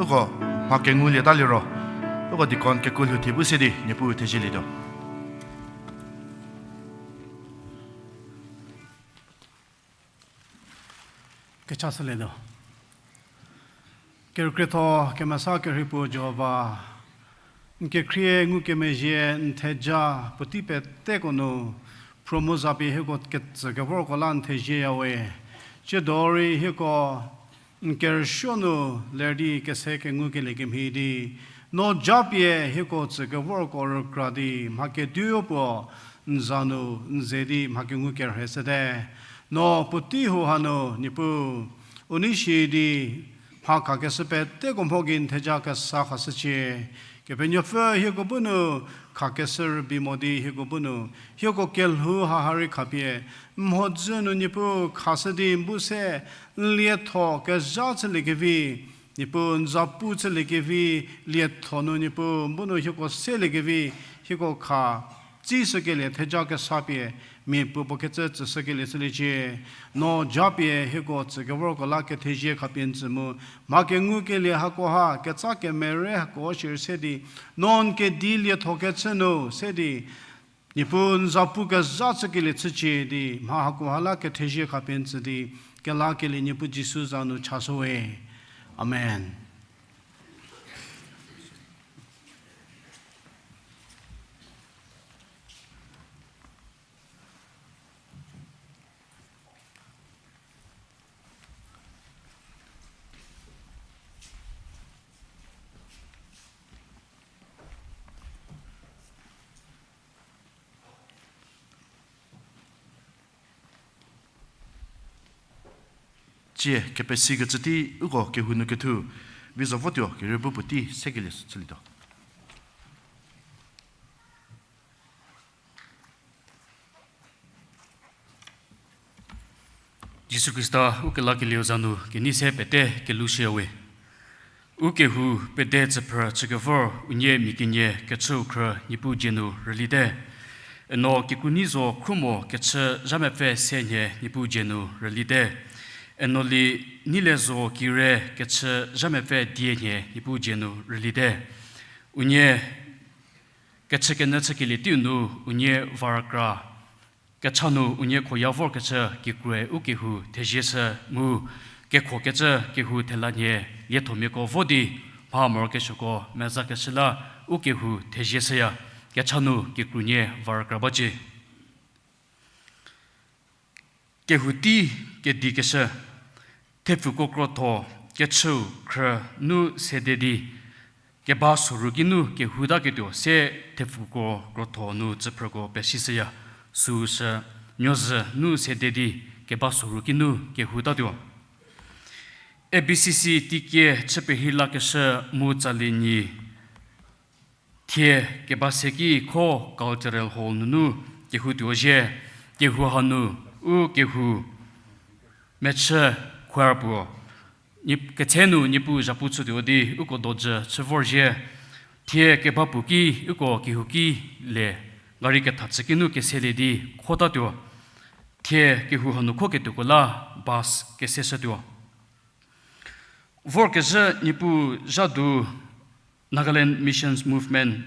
Uko mha kengulieta liro, uko deacon kekuo lhou thie bu se di Niepuu thezielietuo. Kechashülietuo. Kerükrietho kemesa kerhei puo Jihova, n kekhrie ngukemezhie n theja puotei peteko nu, phruo mu zapie hieko ketsü kevorko la n thezieyawe. Tsiedo rei hieko n kerüsuo nu ler di kese kengukelie kemhie di, no japie hieko tsü kevorko rükra di mha kediu puo n za nu n ze di mha kengu kerhei shüte. No puotei hou hanu Niepuu, u nei shi di mha khakeshü peteko mho gei n theja kesa khashücie. Kepenuopfü hieko bu nu khakeshü rübei mo di hieko bu nu hieko kelhou haha rei khapie, n mhodzü nu Niepuu khashü di n bu se n lietho kezha chüliekevi, Niepuu n zapu chüliekevi, lietho nu Niepuu n bu nu hieko seliekevi, hieko kha tsishükelie theja kesa pie, mia puo puo kecü tsüshükelie shüliecie. No japie hieko tsükevorko la kethezie khapie n tsü mu, mha kengukelie hakoha ketsa kemere hako shierei se di, no n kedi lietho kechü nu se di, Niepuu n za pu kezha chükelie chücie di, mha hakoha la kethezie khapie n tsü di, kelakelie Niepuu Jisu za nu chashüwe. Amen. Tsie kepesikecü tei uko kehou nu kethu, vi zo votuo kerei bu puotei sekelie chülietuo. Jisu Khrista ukelakelieu za nu kenei se pete kelushüyawe. Ukehou pede tsüphrü chükevor unie mia kenie kechüu khrü Niepuu dzie nu rülite. Eno kikru nei zo khrumo kechü zha mepfü se nhie Niepuu dzie nu rülite. Eno li nei le zo kire kechü zha mepfü die nhie Niepuu dzie nu rülite. Unie kechükenyü chükelie teiu nu unie va rükra, kecha nu unie khoya vorkecü kikrue ukehou thezieshü mu, kekhokecü kehou thela nhie liethomiako vo di, mha morokesuoko mezakeshü la ukehou thezieshüya, kecha nu kikru nie va rükra bacie. Kehou tei kedikeshü, thepfuko krotho kechüu khrü nu sede di, keba soru kinu kehou taketuo se thepfuko krotho nu tsüphrüko pesishüya, süu sü nuozü nu sede di keba soru kinu kehou tatuo. A B C C teikie chü pehi lakeshü mu tsali nyi thie keba seki kho Cultural Hall nunu kehou tuo zhie, kehou hanu u kehou mechü choir puo, ketse nu Niepuu zhapu chütuo di uko dojü chü vorzhie, thie keba puo ki uko kehou ki le gari ketha chü kinu keselie di khotatuo, thie kehou hanu kho ketuoko la bus keseshütuo. Vorkezhü Niepuu zhadu Nagaland Missions Movement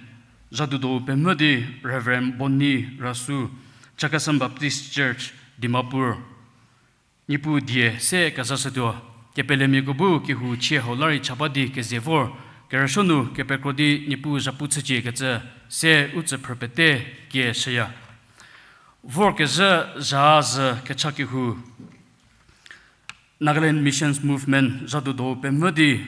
zhadu do pemvü di Reverend Bonni Rasu, Chakhesang Baptist Church, Dimapur, Niepuu die se kezashütuo, kepelemiako bu kehou chie hau la rei cha ba di keze vor, kerüsuo nu kepekro di Niepuu zhapu chücie kecü se u tsüphrü pete kieshüya. Vorkezhü zha zhü kecha kehou Nagaland Missions Movement zhadu do pemvü di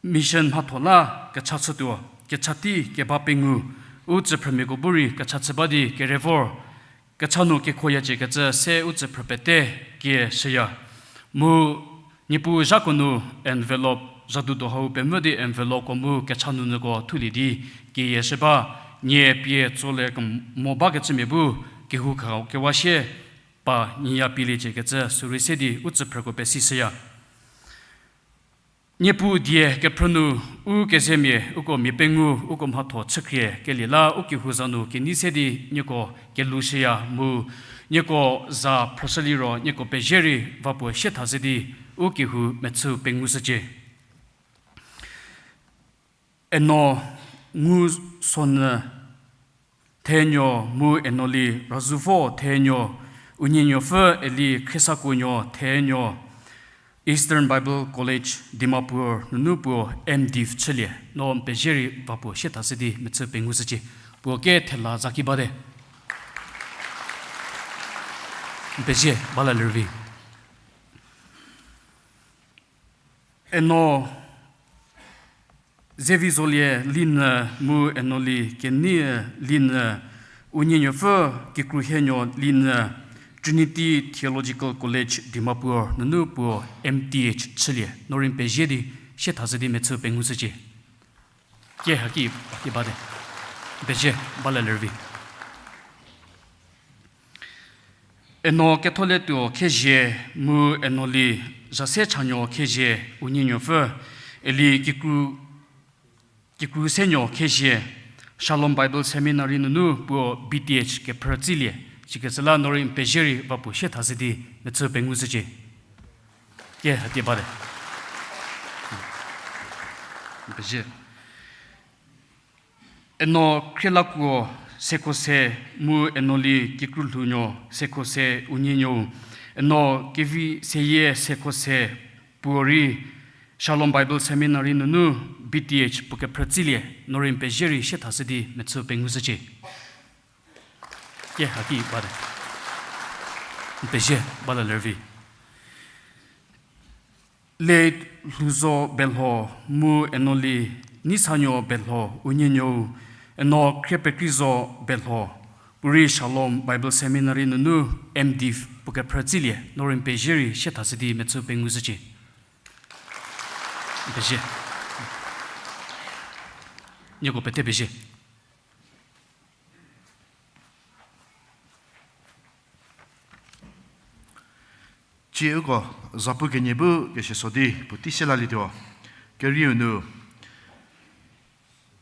mission mhatho la kecha chütuo, kecha tei keba pengou, u tsüphrümiako bu rei kecha chü ba di kere vor, kecha nu kekhoyacie kecü se u tsüphrü pete kieshüya. Mu Niepuu zhako nu envelope zhadu do hau pemvü di envelopeko mu kecha nunyüko thulie di kieshü ba, nie pie tsolie kemo bakecümia bu kehou khau kewa sie pa nyiya pieliecie kecü sürei se di u tsüphrüko pesishüya. Niepuu die kephrü nu u kezemia uko mia pengou uko mhatho chükhrie kelie la u kehou za nu kenei se di nieko kelushüya mu nieko za phrüshü liro nieko pezie rei va puo sie tha se di u kehou mechü pengushücie. Eno ngu Sonyü Thenuo mu Enoli Razuvo Thenuo, unienuopfü Eli Khriesakuonuo Thenuo, Eastern Bible College Dimapur nunu puo M.Div chülie, no n pezie rei va puo sie tha se di mechü pengushücie. Puo ke thela zaki bate. N pezie, ba la lervi. Eno Zevizolie Linyü mu Enoli Kenie Linyü, unienuopfü Kikruhienuo Linyü, Trinity Theological College Dimapur nunu puo M.Th chülie, no rei n pezie di sie tha se di mechü pengushücie. Ke haki, haki bate. N pezie, ba la lervi. Eno Ketholetuo Khezhie mu Enoli Zhasechanyü Khezhie, unienuopfü Eli Kikru, Kikrusenuo Khezhie, Shalom Bible Seminary nunu puo B Th kephrü tsilie, sikecü la no rei n pezie rei va puo sie thashü di mechü pengou shücie. Ke hati bate. N pezie. Eno Khrielakuo Sekhose mu Enoli Kikruolhounuo Sekhose unienuou, Eno Keviseyie Sekhose puorei Shalom Bible Seminary nunu B Th puo kephrü tsilie, no rei n pezie rei sie thashü di mechü pengou shücie. Ke haki bate. N pezie bala lervi. Late Lhouzo Belho mu Enoli Neisanuo Belho unienuou, Eno Khriepekreizo Belho puorei Shalom Bible Seminary nunu M.Div puo kephrü tsilie, no rei n pezie rei sie thashü di mechü pengou shücie. N pezie. Nieko pete pezie. Cie uko zapu kenie bu kesieso di puotei se lalietuo. Kerieu nu,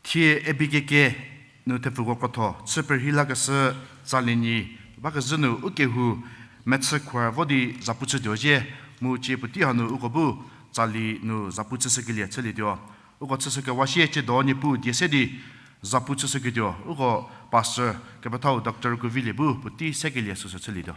thie A B K K nu thepfuko krotho chü perhei lakeshü tsalie nyi bakezhü nu ukehou mechü khuar vo di zapu chütuo zhie, mu cie puotei hanu uko bu tsali nu zapu chüshükelie chülietuo. Uko chüshükewa sie tsiedo Niepuu die se di zapu chüshüketuo, uko Pastor kepethau Doctor Kuvilie bu puotei sekelie süsü chülietuo.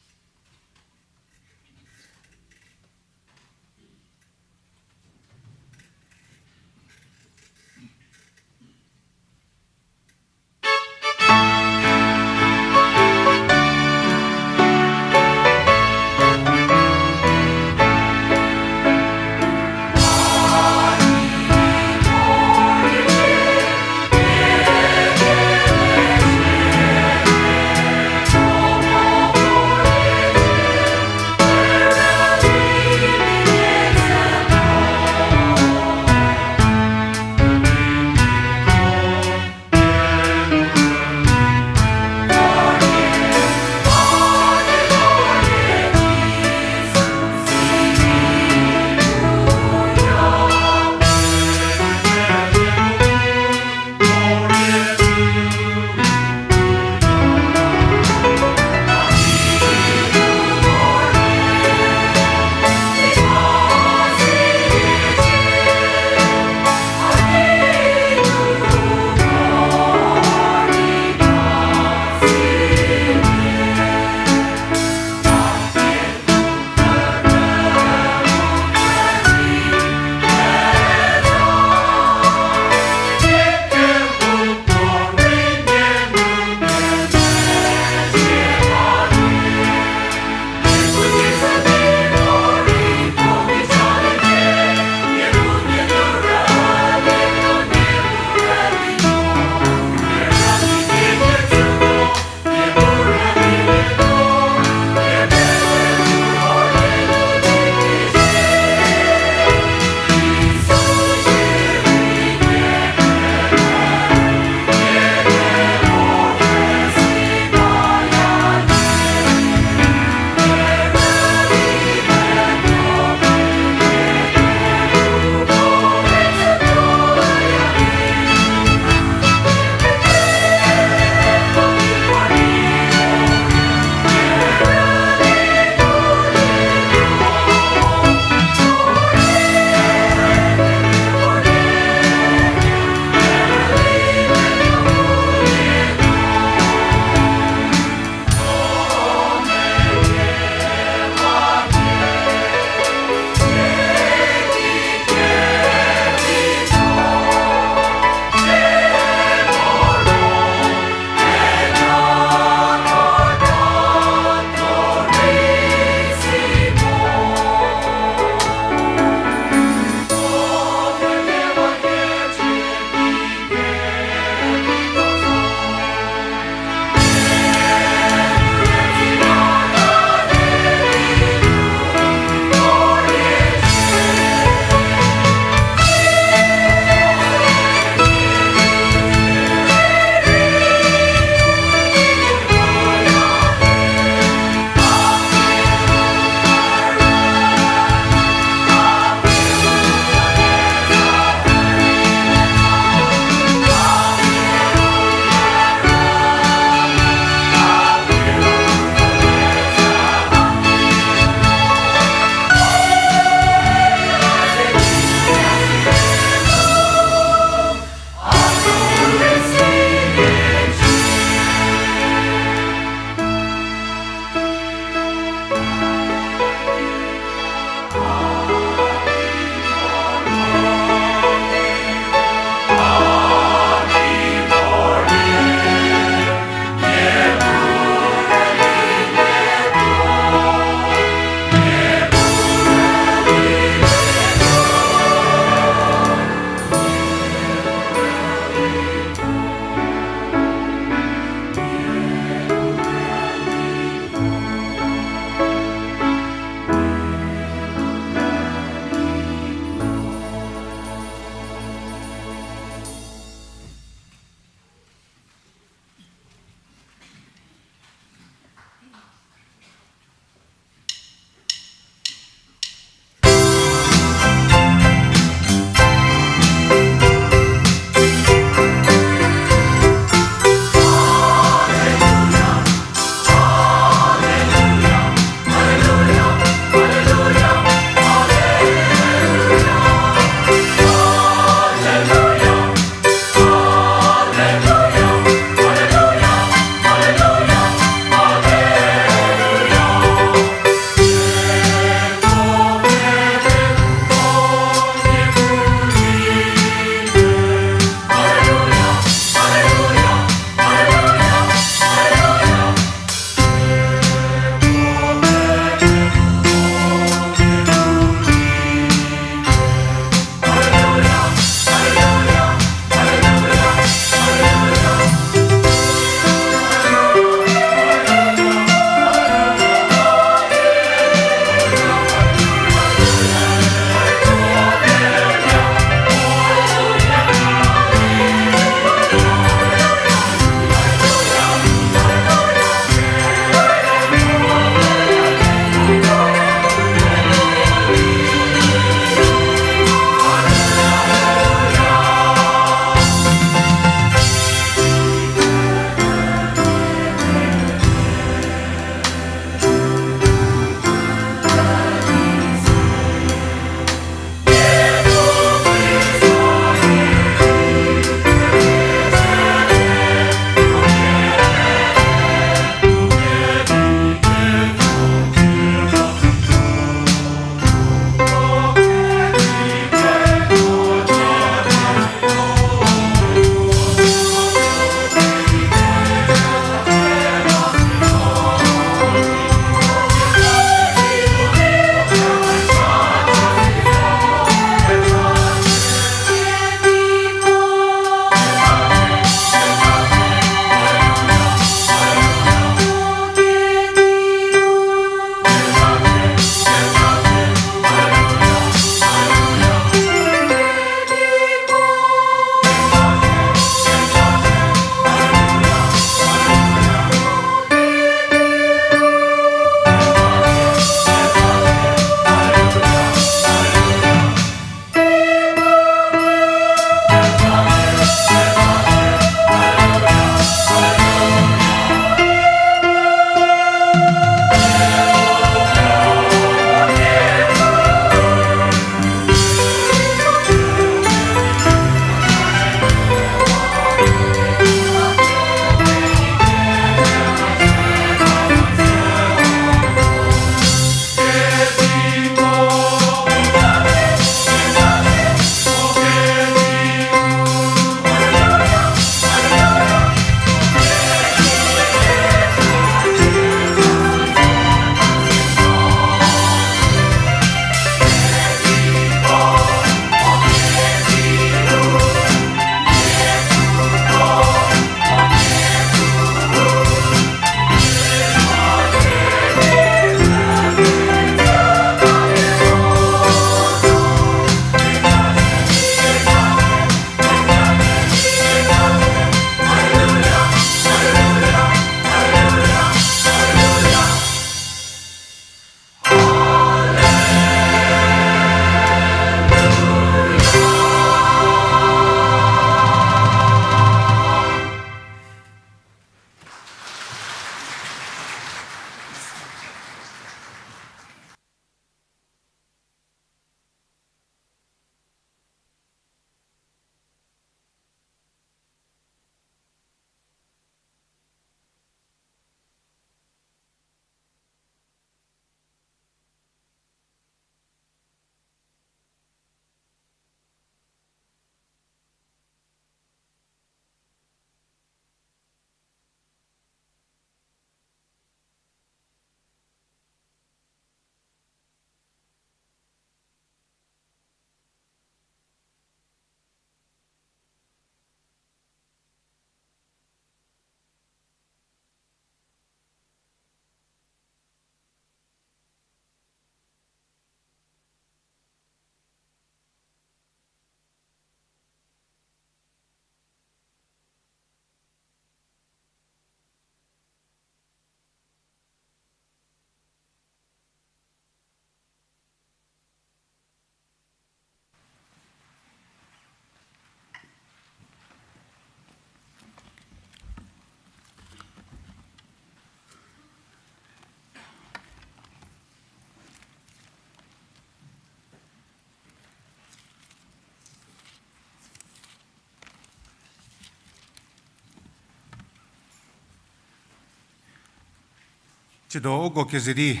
Tsiedo uko keze di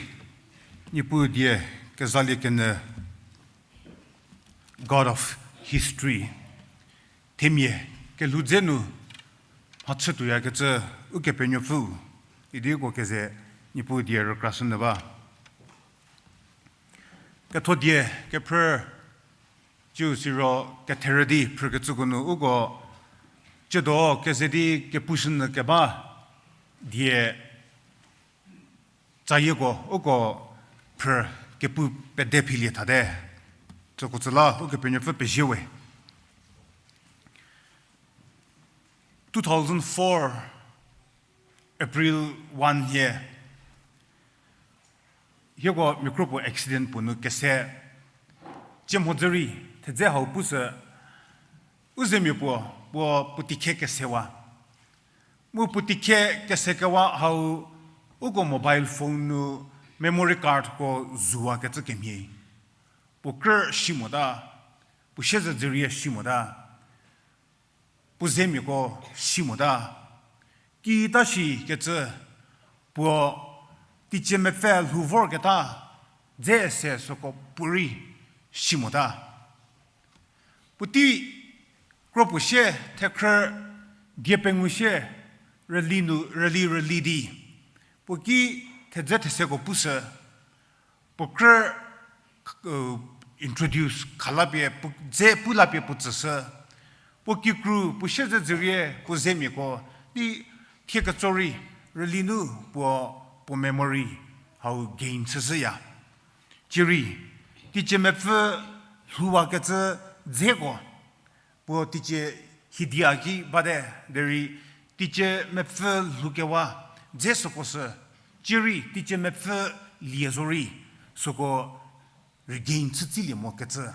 Niepuu die kezalie kenyü, God of history, themia kelhou dze nu mhachü tuoyakecü Ukepenuopfü, idi uko keze Niepuu die rükrashünyü ba. Ketho die kephrü ciu siro ketherü di phrükecüko nu uko tsiedo keze di kepushünyü keba die tsayieko uko phrü kepu pede philie thate. Tsüko tsü la Ukepenuopfü pezie we. Two thousand four April one hie, hieko mia kro puo accident puo nu kese cie mhodzü rei, thedze hau pusü u zemia puo, puo puo tikhe kesewa. Mu puo tikhe kesekewa hau uko mobile phone nu memory cardko zuwakecü kemhie. Puo krü shi mota, puo siezedzürie shi mota, puo zemiako shi mota. Kita shikecü puo teicie mepfü lhou vorketa dze se süko puorei shi mota. Puotei kro puo sie thekhrü die pengou sie rüli nu, rüli rüli di puo ki thedze theseko pushü, puo krü introduce khalapie, puo dze pu lapie puo tsüshü. Puo kikru, puo siezedzürie, puo zemiako di thie ketso rei rüli nu puo, puo memory hau gain chüzhüya. Cierei teicie mepfü lhouwakecü dzeko puo teicie hidia ki bate, derei teicie mepfü lhoukewa dze süko sü, cierei teicie mepfü lie zorei süko regain chütsilie mokecü,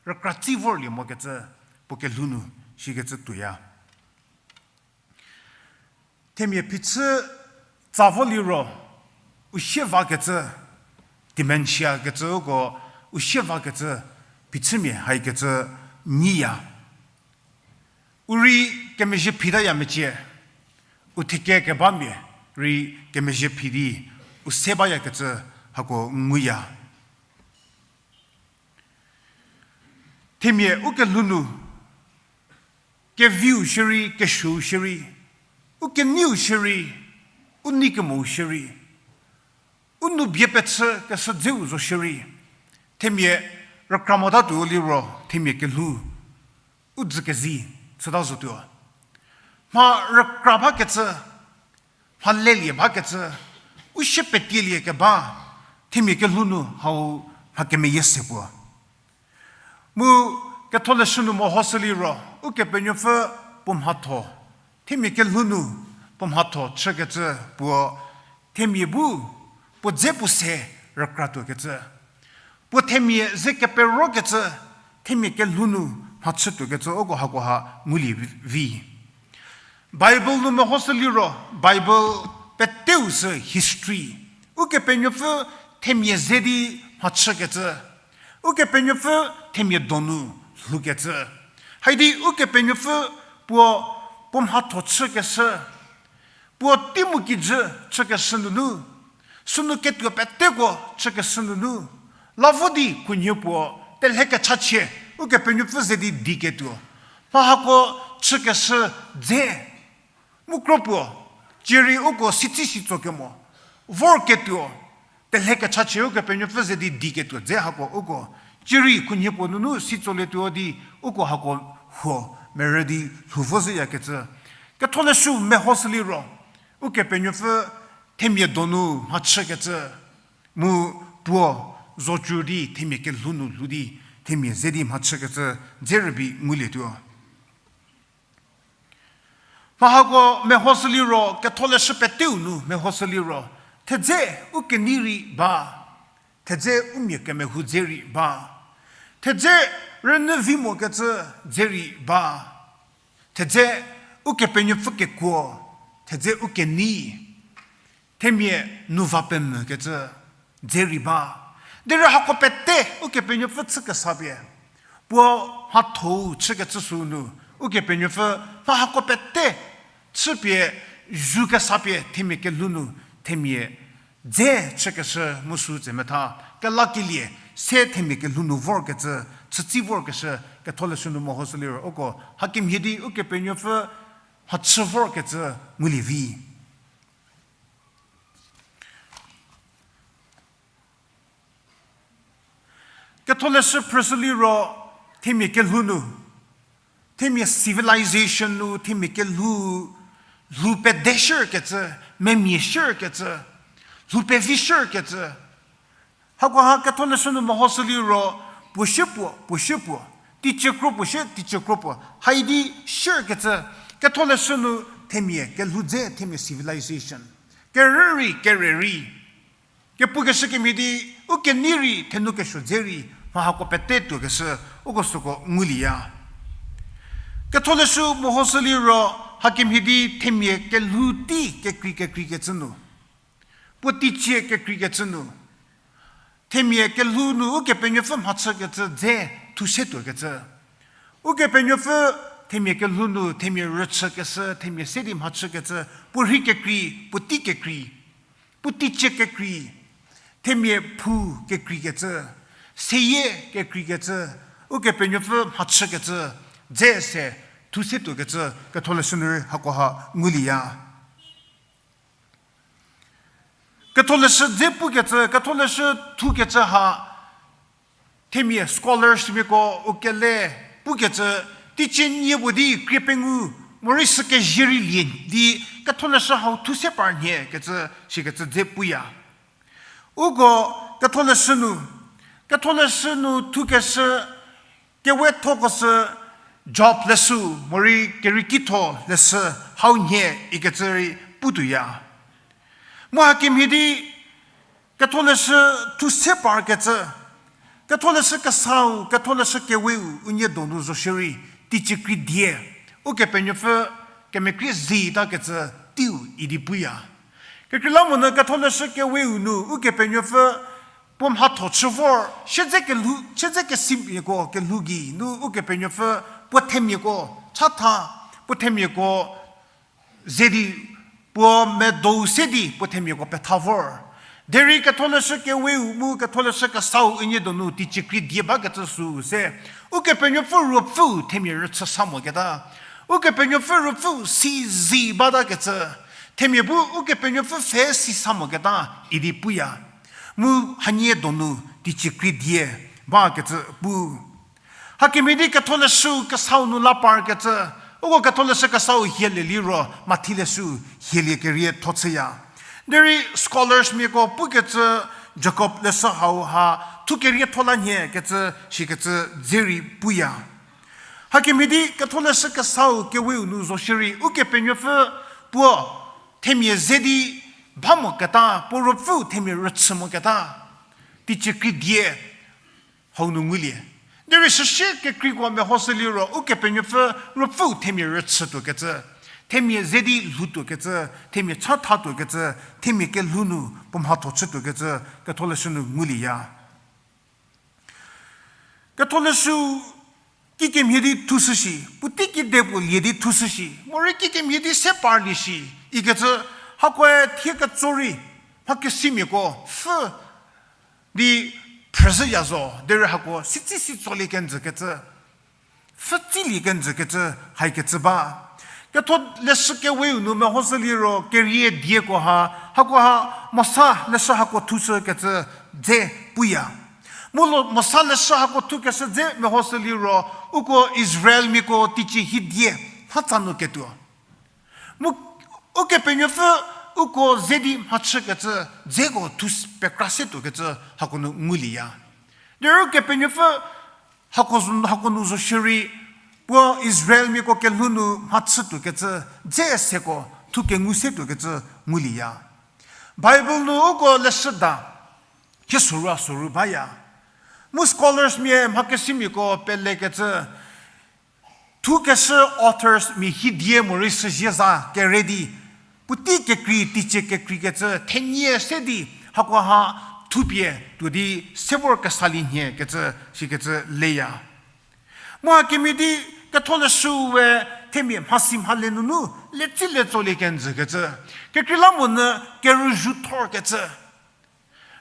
rükra tsi vorlie mokecü, puo kelhou nu shikecü tuoya. Themia phichü tsa vo liro, u sie vakecü, dementia kecüko, u sie vakecü phichümia haikecü nyiya. U rei kemezhie phitaya mecie, u theke kebamia rei kemezhie phi di, u se bayakecü hako nguya. Themia u kelhou nu, keviu shierei, kesuou shierei, u keneiu shierei, u nei kemou shierei, u nou bie pechü keshü dzeu zo shierei, themia rükra motatuo liro, themia kelhou u dzü kezi chüta zotuo. Mha rükra bakecü, mha lelie bakecü, u sie petielie keba, themia kelhou nu hau mha kemeyie se puo. Mu ketholeshü nu mehoshü liro, Ukepenuopfü puo mhatho, themia kelhou nu puo mhatho chükecü puo, themia bu puo dze puo se rükratuokecü, puo themia ze keperokecü, themia kelhou nu mhachütuokecü uko hakoha ngulie vi. Bible nu mehoshü liro, Bible peteu sü history. Ukepenuopfü themia ze di mhachükecü. Ukepenuopfü themia donu lhoukecü. Haidi Ukepenuopfü puo, puo mhatho chükeshü, puo teimu kijü chükeshü nunu, sünu ketuo peteko chükeshü nunu, la vo di khunhie puo telhe kechachie Ukepenuopfü ze di diketuo, mha hako chükeshü dze. Mu kro puo, cierei uko sitsi sitso kemo, vorketuo, telhe kechachie Ukepenuopfü ze di diketuo dze hako uko, cierei khunhie puo nunu sitsolietuo di uko hako huo merü di lhou vozhüyakecü. Ketholeshü mehoshü liro, Ukepenuopfü themia donu mhachükecü, mu puo zocü di themia kelhou nu lhou di themia ze di mhachükecü dze rübei ngulietuo. Mha hako mehoshü liro, ketholeshü peteu nu mehoshü liro, thedze u kenei rei ba, thedze u mia kemehou dze rei ba, thedze rünyü vi mokecü dze rei ba, thedze Ukepenuopfü kekuo, thedze u kenei, themia nu va pemvükecü dze rei ba. Derei hako pete Ukepenuopfü chükesapie, puo mhatho-u chükecü sünu, Ukepenuopfü mha hako pete chüpie, zhükesapie themia kelhou nu themia dze chükeshü mu sü tse metha, kelakelie se themia kelhou nu vorkecü, chütsi vorkeshü, Ketholeshü nu mehoshü liro uko hakemhie di Ukepenuopfü mhachü vorkecü ngulie vi. Ketholeshü phrüshü liro themia kelhou nu, themia civilization nu, themia kelhou, lhou pedeshükecü, memia shükecü, lhou pevishükecü, hakoha Ketholeshü nu mehoshü liro, puo shie puo, puo shie puo, teicie kro puo shie, teicie kro puo, haidi shükecü, Ketholeshü nu themia kelhou dze, themia civilization, kerü rei, kere rei, kepukeshü kemhie di, u kenei rei, thenu kesuo dze rei, mha hako pete tuokeshü, uko süko ngulieya. Ketholeshü mehoshü liro, hakemhie di themia kelhou tei kekrei kekreikecü nu, puo teicie kekreikecü nu, themia kelhou nu Ukepenuopfü mhachükecü dze thu se tuokecü. Ukepenuopfü themia kelhou nu themia rüchükeshü, themia se di mhachükecü, puo rhei kekrei, puo tei kekrei, puo teicie kekrei, themia phou kekreikecü, seyie kekreikecü, Ukepenuopfü mhachükecü dze se thu se tuokecü, Ketholeshü nu rei hakoha ngulieya. Ketholeshü dze pukecü, Ketholeshü thukecü ha, themia scholars miako u kele pukecü, teicie nie puo di krie pengou, morei sü kezie rei lie di, Ketholeshü hau thu se par nhie kecü, sikecü dze puya. Uko Ketholeshü nu, Ketholeshü nu thukeshü, kewethoko sü Job leshü, morei keriekitho leshü hau nhie ikecü rei putuoya. Mu hakemhie di Ketholeshü thu se parkecü, Ketholeshü kesau, Ketholeshü keweu unie donu zo shierei, teicie krei die, Ukepenuopfü kemekrie zitakecü teiu idi puya. Kekreilamonyü Ketholeshü keweu nu Ukepenuopfü puo mhatho chü vor, siedze kelhou, siedze kesimiako kelhou gei nu Ukepenuopfü puo themiako chatha, puo themiako ze di, puo medou se di puo themiako petha vor. Derei Ketholeshü keweu mu Ketholeshü kesau unie donu teicie krei die bakecü süu se, Ukepenuopfü Ruopfüu themia rüchü sa moketa, Ukepenuopfü Ruopfüu si zi batakecü, themia bu Ukepenuopfü pfhe si sa moketa idi puya. Mu hanie donu teicie krei die bakecü pu. Hakemhie di Ketholeshü kesau nu la parkecü, uko Ketholeshü kesau hielie liro Mathi leshü hielie kerietho chüya. Derei scholars miako pukecü Jakob leshü hau ha thu kerietho la nhie kecü, sikecü dze rei puya. Hakemhie di Ketholeshü kesau keweu nu zo shierei Ukepenuopfü puo themia ze di ba moketa, puo Ruopfüu themia rüchü moketa, teicie krei die hau nu ngulie. Derei süsie kekreiko mehoshü liro Ukepenuopfü Ruopfüu themia rüchütuokecü, themia ze di lhoutuokecü, themia chatha tuokecü, themia kelhou nu puo mhatho chütuokecü Ketholeshü nu ngulieya. Ketholeshü kikemhie di thushü shi, puotei kedipuo lie di thushü shi, morei kikemhie di se parlie shi ikecü, hakoe thie ketso rei mhakesimiako pfhü di phrüzhüya zo, derei hako sitsi si tsolie kenjükecü, pfhütsilie kenjükecü, haikecü ba. Ketholeshü keweu nu mehoshü liro kerie dieko ha, hakoha Mosa leshü hako thushükecü dze puya. Mu lo Mosa leshü hako thukeshü dze mehoshü liro, uko Israelmiako teicie hidie mhatsa nu ketuo. Mu Ukepenuopfü uko ze di mhachükecü, dzeko thu s- pekra se tuokecü hako nu ngulieya. Derei Ukepenuopfü hako, hako nu zo shierei, puo Israelmiako kelhou nu mhachütuokecü, dze seko thu kengu se tuokecü ngulieya. Bible nu uko leshüda hie soru a soru baya. Mu scholars mia mhakesimiako pelekecü, thukeshü authors mia hidie morei süzie za kere di, puotei kekrei teicie kekreikecü thenie se di, hakoha thupie tuo di se vor kesalie nhie kecü, sikecü leya. Mu hakemhie di Ketholeshüu we themia mhasi mhale nunu letsi le tsolie kenjükecü, kekreilamonyü kerüzhu thorkecü,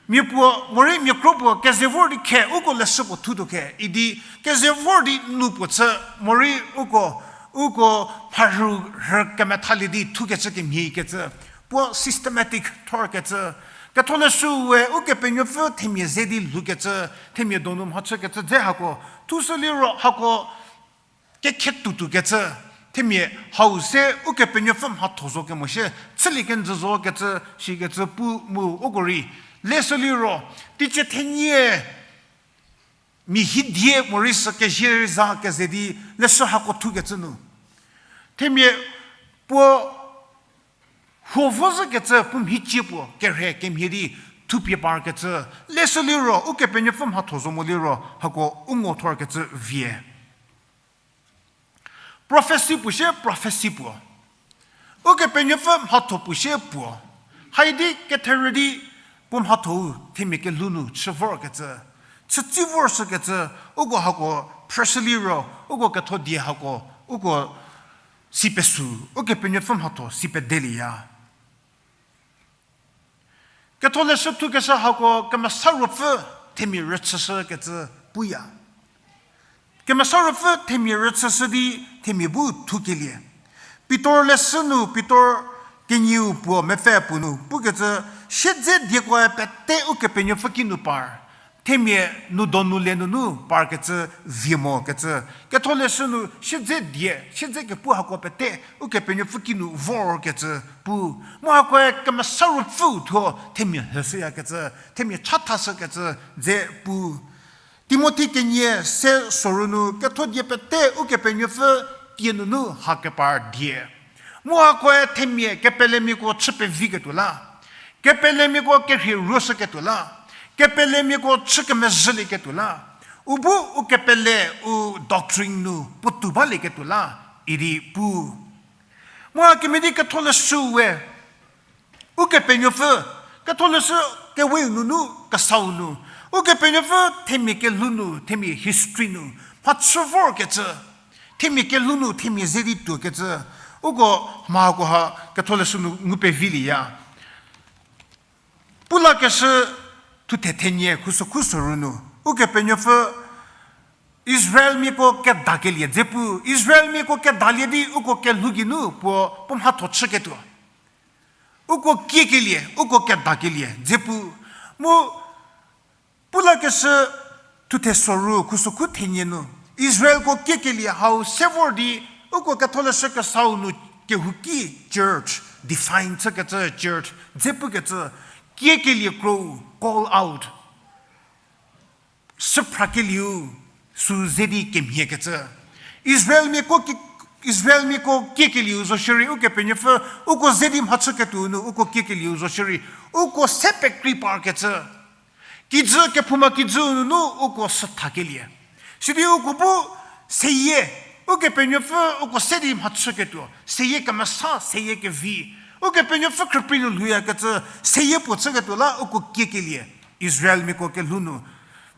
Mia puo, morei mia kro puo, keze vor di khe, uko leshü puo thutuo khe, idi keze vor di nu puo chü, morei uko, uko mharhü rhü kemethalie di thukecü kemhie kecü, puo systematic thorkecü, Ketholeshüu we Ukepenuopfü themia ze di lhoukecü, themia donu mhachükecü dze hako, thushü liro hako, kekhe tuotuo kecü, themia hau se Ukepenuopfü mhatho zo kemo shie, chülie kenjü zo kecü, shikecü pu mu uko rei. Leshü liro, teicie thenie, mia hidie morei sü kezhie rei za keze di leshü hako thukecü nu. Themia puo huo vo zhükecü puo mhicie puo kerhe kemhie di thupie parkecü. Leshü liro, Ukepenuopfü mhatho zo mo liro, hako u ngo thorkecü vie. Prophecy puo shie prophecy puo. Ukepenuopfü mhatho puo shie puo. Haidi ketherü di puo mhathou themia kelhou nu chü vorkecü. Chütsi vorshükecü, uko hako phrüshü liro, uko ketho die hako, uko si pesu, Ukepenuopfü mhatho si pedelieya. Ketholeshü thukeshü hako Kemesa Ruopfü themia rüchüshükecü puya. Kemesa Ruopfü themia rüchüshü di themia bu thukelie. Pitor leshü nu, Pitor kenieu puo mepfü puo nu pukecü, siedze diekoe pete Ukepenuopfü kinu par. Themia nu donu le nunu parkecü vie mokecü. Ketholeshü nu siedze die, siedze kepu hako pete Ukepenuopfü kinu vorkecü pu. Mu hakoe Kemesa Ruopfüu thuo themia heshüyakecü, themia chathashükecü dze pu. Timothi kenie se soru nu ketho die pete Ukepenuopfü tie nunu ha kepar die. Mu hakoe themia kepelemiako chü peviketuo la, kepelemiako kerhie ruoshüketuo la, kepelemiako chü kemezhülieketuo la, u bu u kepele u doctrine nu puotou balieketuo la, idi pu. Mu hakemhie di Ketholeshüu we Ukepenuopfü, Ketholeshü keweu nunu kesau nu, Ukepenuopfü themia kelhou nu, themia history nu mhachü vorkecü, themia kelhou nu themia ze di tuokecü, uko mha hakoha Ketholeshü nu ngu pevilieya. Pulakeshü thuthe thenie khusokhu soru nu, Ukepenuopfü Israelmiako kedakelie dze pu, Israelmiako kedalie di uko kelhou geinu puo, puo mhatho chüketuo. Uko kiekelie, uko kedakelie dze pu. Mu pulakeshü thuthe soru khusokhu thenie nu, Israelko kiekelie hau se vor di, uko Ketholeshü kesau nu kehouki church, define chükecü church dze pukecü, kiekelie krou, call out. Süphrakelieu sü ze di kemhiekecü. Israelmiako ki-, Israelmiako kiekelieu zo shierei Ukepenuopfü, uko ze di mhachüketuo nu uko kiekelieu zo shierei, uko se pekrei parkecü. Kijü kephouma kijüu nunu uko süthakelie. Sidi uko bu seyie, Ukepenuopfü uko se di mhachüketuo, seyie kemesa, seyie kevi. Ukepenuopfü khrüprei nu lhouyakecü, seyie puo chüketuo la uko kiekelie. Israelmiako kelhou nu.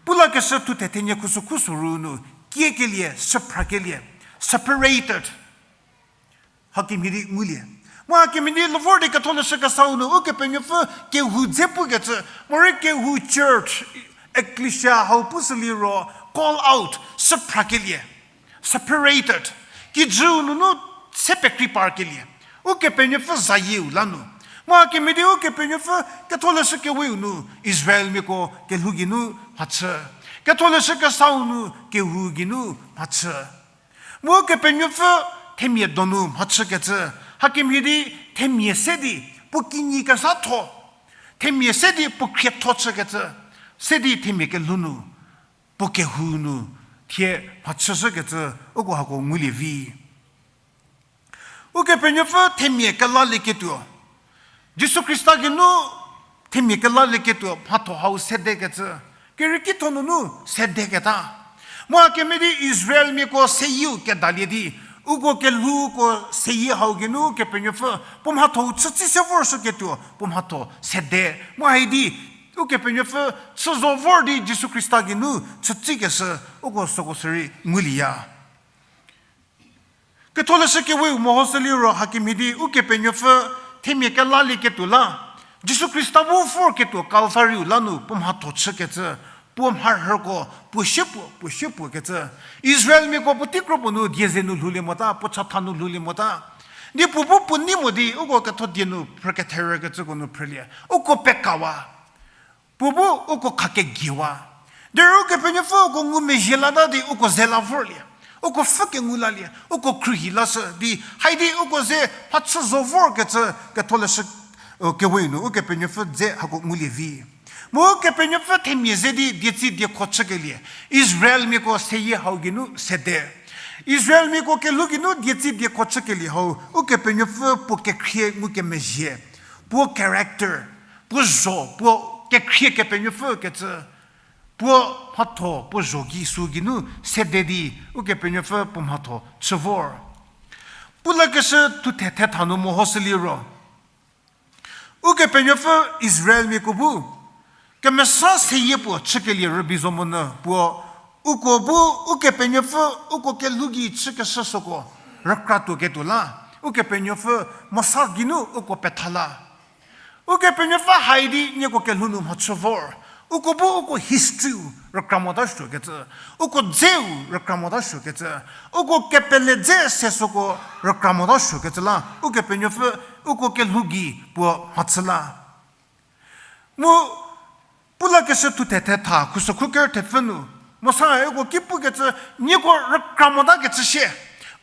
Pulakeshü thuthe thenie khusokhu soru nu, kiekelie, süphrakelie, separated. Hakemhie di ngulie. Mu hakemhie di levor di Ketholeshü kesau nu Ukepenuopfü kehou dze pukecü, morei kehou church, ecclesia hau pushü liro, call out, süphrakelie, separated. Kijüu nunu se pekrei parkelie. Ukepenuopfü zayieu la nu. Mu hakemhie di Ukepenuopfü Ketholeshü keweu nu Israelmiako kelhou geinu mhachü. Ketholeshü kesau nu kehou geinu mhachü. Mu Ukepenuopfü themia donu mhachükecü, hakemhie di themia se di puo kinyi kezhatho, themia se di puo khrietho chükecü, se di themia kelhou nu, puo kehou nu, thie mhachüshükecü, uko hako ngulie vi. Ukepenuopfü themia kelalieketuo. Jisu Khrista geinu themia kelalieketuo mhatho hau sedekecü. Kerieki tho nunu sedeketa. Mu hakemhie di Israelmiako seyieu kedalie di, uko kelhouko seyie hau geinu Kepenuopfü puo mhatho-u chütsei se vorshüketuo, puo mhatho sede. Mu hai di, Ukepenuopfü chü zo vor di Jisu Khrista geinu chütseikeshü, uko süko sürei ngulieya. Ketholeshü keweu mehoshü liro hakemhie di Ukepenuopfü themia kelalieketuo la. Jisu Khrista bu vorketuo Kalvariu la nu puo mhatho chükecü, puo mharhüko, puo shiepuo, puo shiepuo kecü. Israelmiako puotei kro puo nu die ze nu lhoulie mota, puo chatha nu lhoulie mota. Di puo bu puo nei mo di, uko ketho die nu phrü ketherükecüko nu phrülie. Uko pekawa. Puo bu uko khakegiewa. Derei Ukepenuopfü uko ngumezhie lata di uko ze la vorlie. Uko pfhü kengu lalie. Uko khruohi lashü di. Haidi uko ze mhachü zo vorkecü ketholeshü, kewe nu Ukepenuopfü dze hako ngulie vi. Mu Ukepenuopfü themia ze di dietsi diekho chükelie. Israelmiako seyie hau geinu sede. Israelmiako kelhou geinu dietsi diekho chükelie hau. Ukepenuopfü puo kekhrie ngukemezhie. Puo character. Puo zho, puo kekhrie Kepenuopfü kecü, puo mhatho, puo zho gei sü geinu sede di, Ukepenuopfü puo mhatho chü vor. Pulakeshü thuthe thetha nu mehoshü liro, Ukepenuopfü Israelmiako bu kemesa seyie puo chükelie rübei zo monyü puo, uko bu Ukepenuopfü uko kelhou gei chükeshü süko rükratuo ketuo la, Ukepenuopfü Mosa geinu uko petha la. Ukepenuopfü haidi nieko kelhou nu mhachü vor. Uko bu uko history-u rükra mota suokecü. Uko dzeu rükra mota suokecü. Uko kepele dze se süko rükra mota suokecü la. Ukepenuopfü uko kelhou gei puo mhachü la. Mu pulakeshü thuthe thetha khusokhu ker thepfü nu, Mosa-e uko ki pukecü, nieko rükra motakecü shie.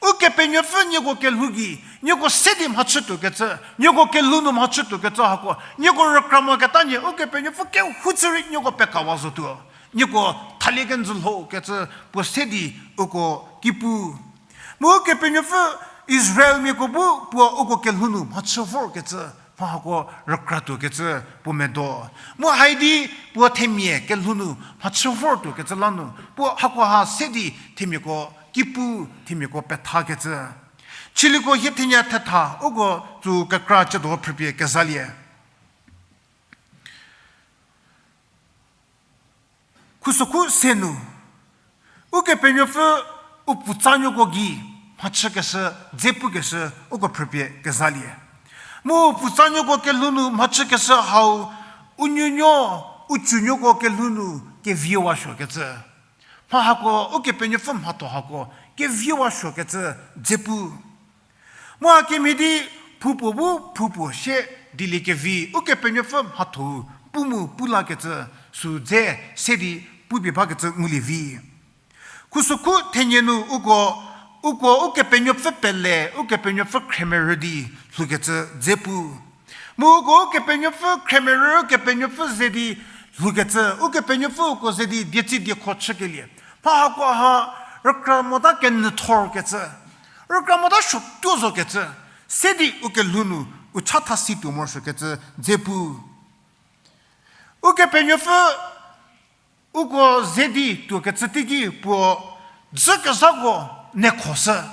Ukepenuopfü nieko kelhou gei, nieko se di mhachütuokecü, nieko kelhou nu mhachütuokecü hako, nieko rükra moketa nie, Ukepenuopfü kehoutsü rei nieko pekawa zotuo. Nieko thalie kenjü lhokecü puo se di uko ki pu. Mu Ukepenuopfü Israelmiako bu puo uko kelhou nu mhachü vorkecü, mha hako rükratuokecü puo medo. Mu haidi puo themia kelhou nu mhachü vortuokecü la nu, puo hakoha se di themiako ki pu, themiako pethakecü. Chiliko hie thenie thetha, uko tsü kekra chüdo phrüpie kezalie. Khusokhu se nu, Ukepenuopfü u putsanuoko gei mhachükeshü, dze pukeshü, uko phrüpie kezalie. Mu u putsanuoko kelhou nu mhachükeshü hau, u nuonuo, u tsunuoko kelhou nu keviewa suokecü. Mha hako, Ukepenuopfü mhatho hako, keviewa suokecü, dze pu. Mu hakemhie di phupuo bu phupuo sie dieliekevi, Ukepenuopfü mhatho-u pu mu pu lakecü, sü dze se di pupie bakecü ngulie vi. Khusokhu thenie nu uko, uko Ukepenuopfü pele, Ukepenuopfü khriemerü di lhoukecü dze pu. Mu uko Ukepenuopfü khriemerü, Ukepenuopfü ze di lhoukecü, Ukepenuopfü uko ze di dietsi diekho chükelie. Mha hakoha rükra mota kenyüthorkecü, rükra mota suotuo zokecü, se di u kelhou nu u chatha si tuo morosuokecü dze pu. Ukepenuopfü uko ze di tuokecü teiki puo dzü kezhako nekhoshü.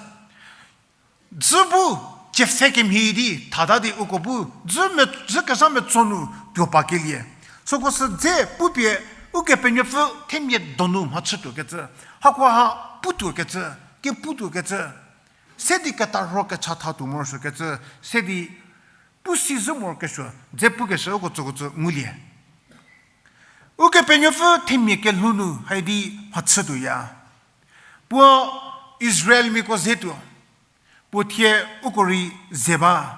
Dzü bu ciepfhe kemhie di thata di uko bu dzü me-, dzü kezha metso nu tuo pakelie. Süko sü dze pupie Ukepenuopfü themia donu mhachütuokecü. Hakoha putuokecü, keputuokecü. Se di ketarho kechatha tuo morosuokecü, se di pu si zhü morokesuo, dze pukeshü uko tsüko tsü ngulie. Ukepenuopfü themia kelhou nu haidi mhachütuoya. Puo Israelmiako ze tuo. Puo thie uko rei ze ba.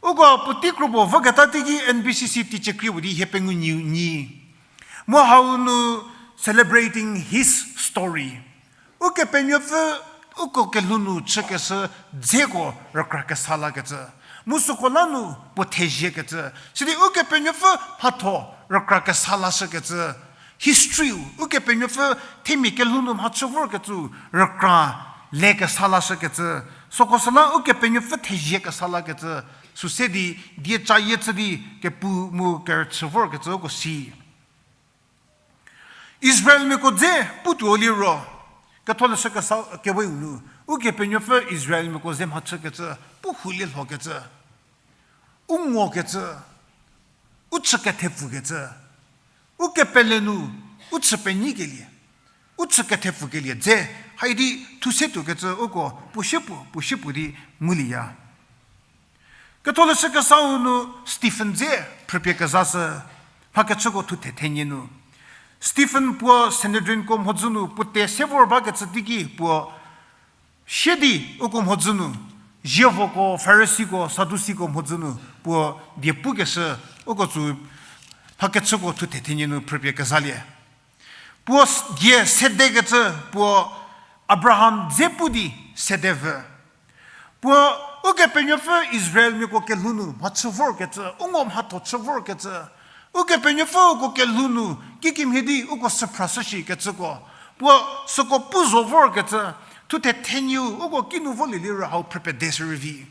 Uko puotei kropuo voketa teiki N B C C teicie krie puo di hie pengou nyiu nyi. Mu hau nu Celebrating His Story. Ukepenuopfü uko kelhou nu chükeshü dzeko rükra kesa lakecü. Mu süko la nu puo theziekecü. Sidi Ukepenuopfü mhatho rükra kesa lashükecü. History-u, Ukepenuopfü themia kelhou nu mhachü vorkecü rükra le kesa lashükecü. Süko süla Ukepenuopfü thezie kesa lakecü. Sü se di, dieca yie chü di kepu mu kerüchü vorkecü uko si. Israelmiako dze putuo liro, ketholeshü kesa kewe-u nu, Ukepenuopfü Israelmiako ze mhachükecü, pu hulie lhokecü, u ngokecü, u chü kethepfükecü, u kepele nu, u chü penyikelie, u chü kethepfükelie dze, haidi thuse tuokecü uko puo sie puo, puo sie puo di ngulieya. Ketholeshü Kesau nu Stephen dze phrüpie kezha sü, mhakechüko thuthe thenie nu. Stephen puo Sanhedrinko mhodzü nu puo te se vor bakecü teiki puo sie di uko mhodzü nu, zievoko, Farisiko, Sadusiko mhodzü nu puo die pukeshü uko tsü mhakechüko thuthe thenie nu phrüpie kezalie. Puo s-, die sedekecü puo Abraham dze pu di sede vü. Puo Ukepenuopfü Israelmiako kelhou nu mhachü vorkecü, u ngo mhatho chü vorkecü, Ukepenuopfü uko kelhou nu kikemhie di uko süphrashü shikecüko, puo süko pu zo vorkecü, thuthe thenieu uko kinu volie liro hau phrüpie de shürei vi.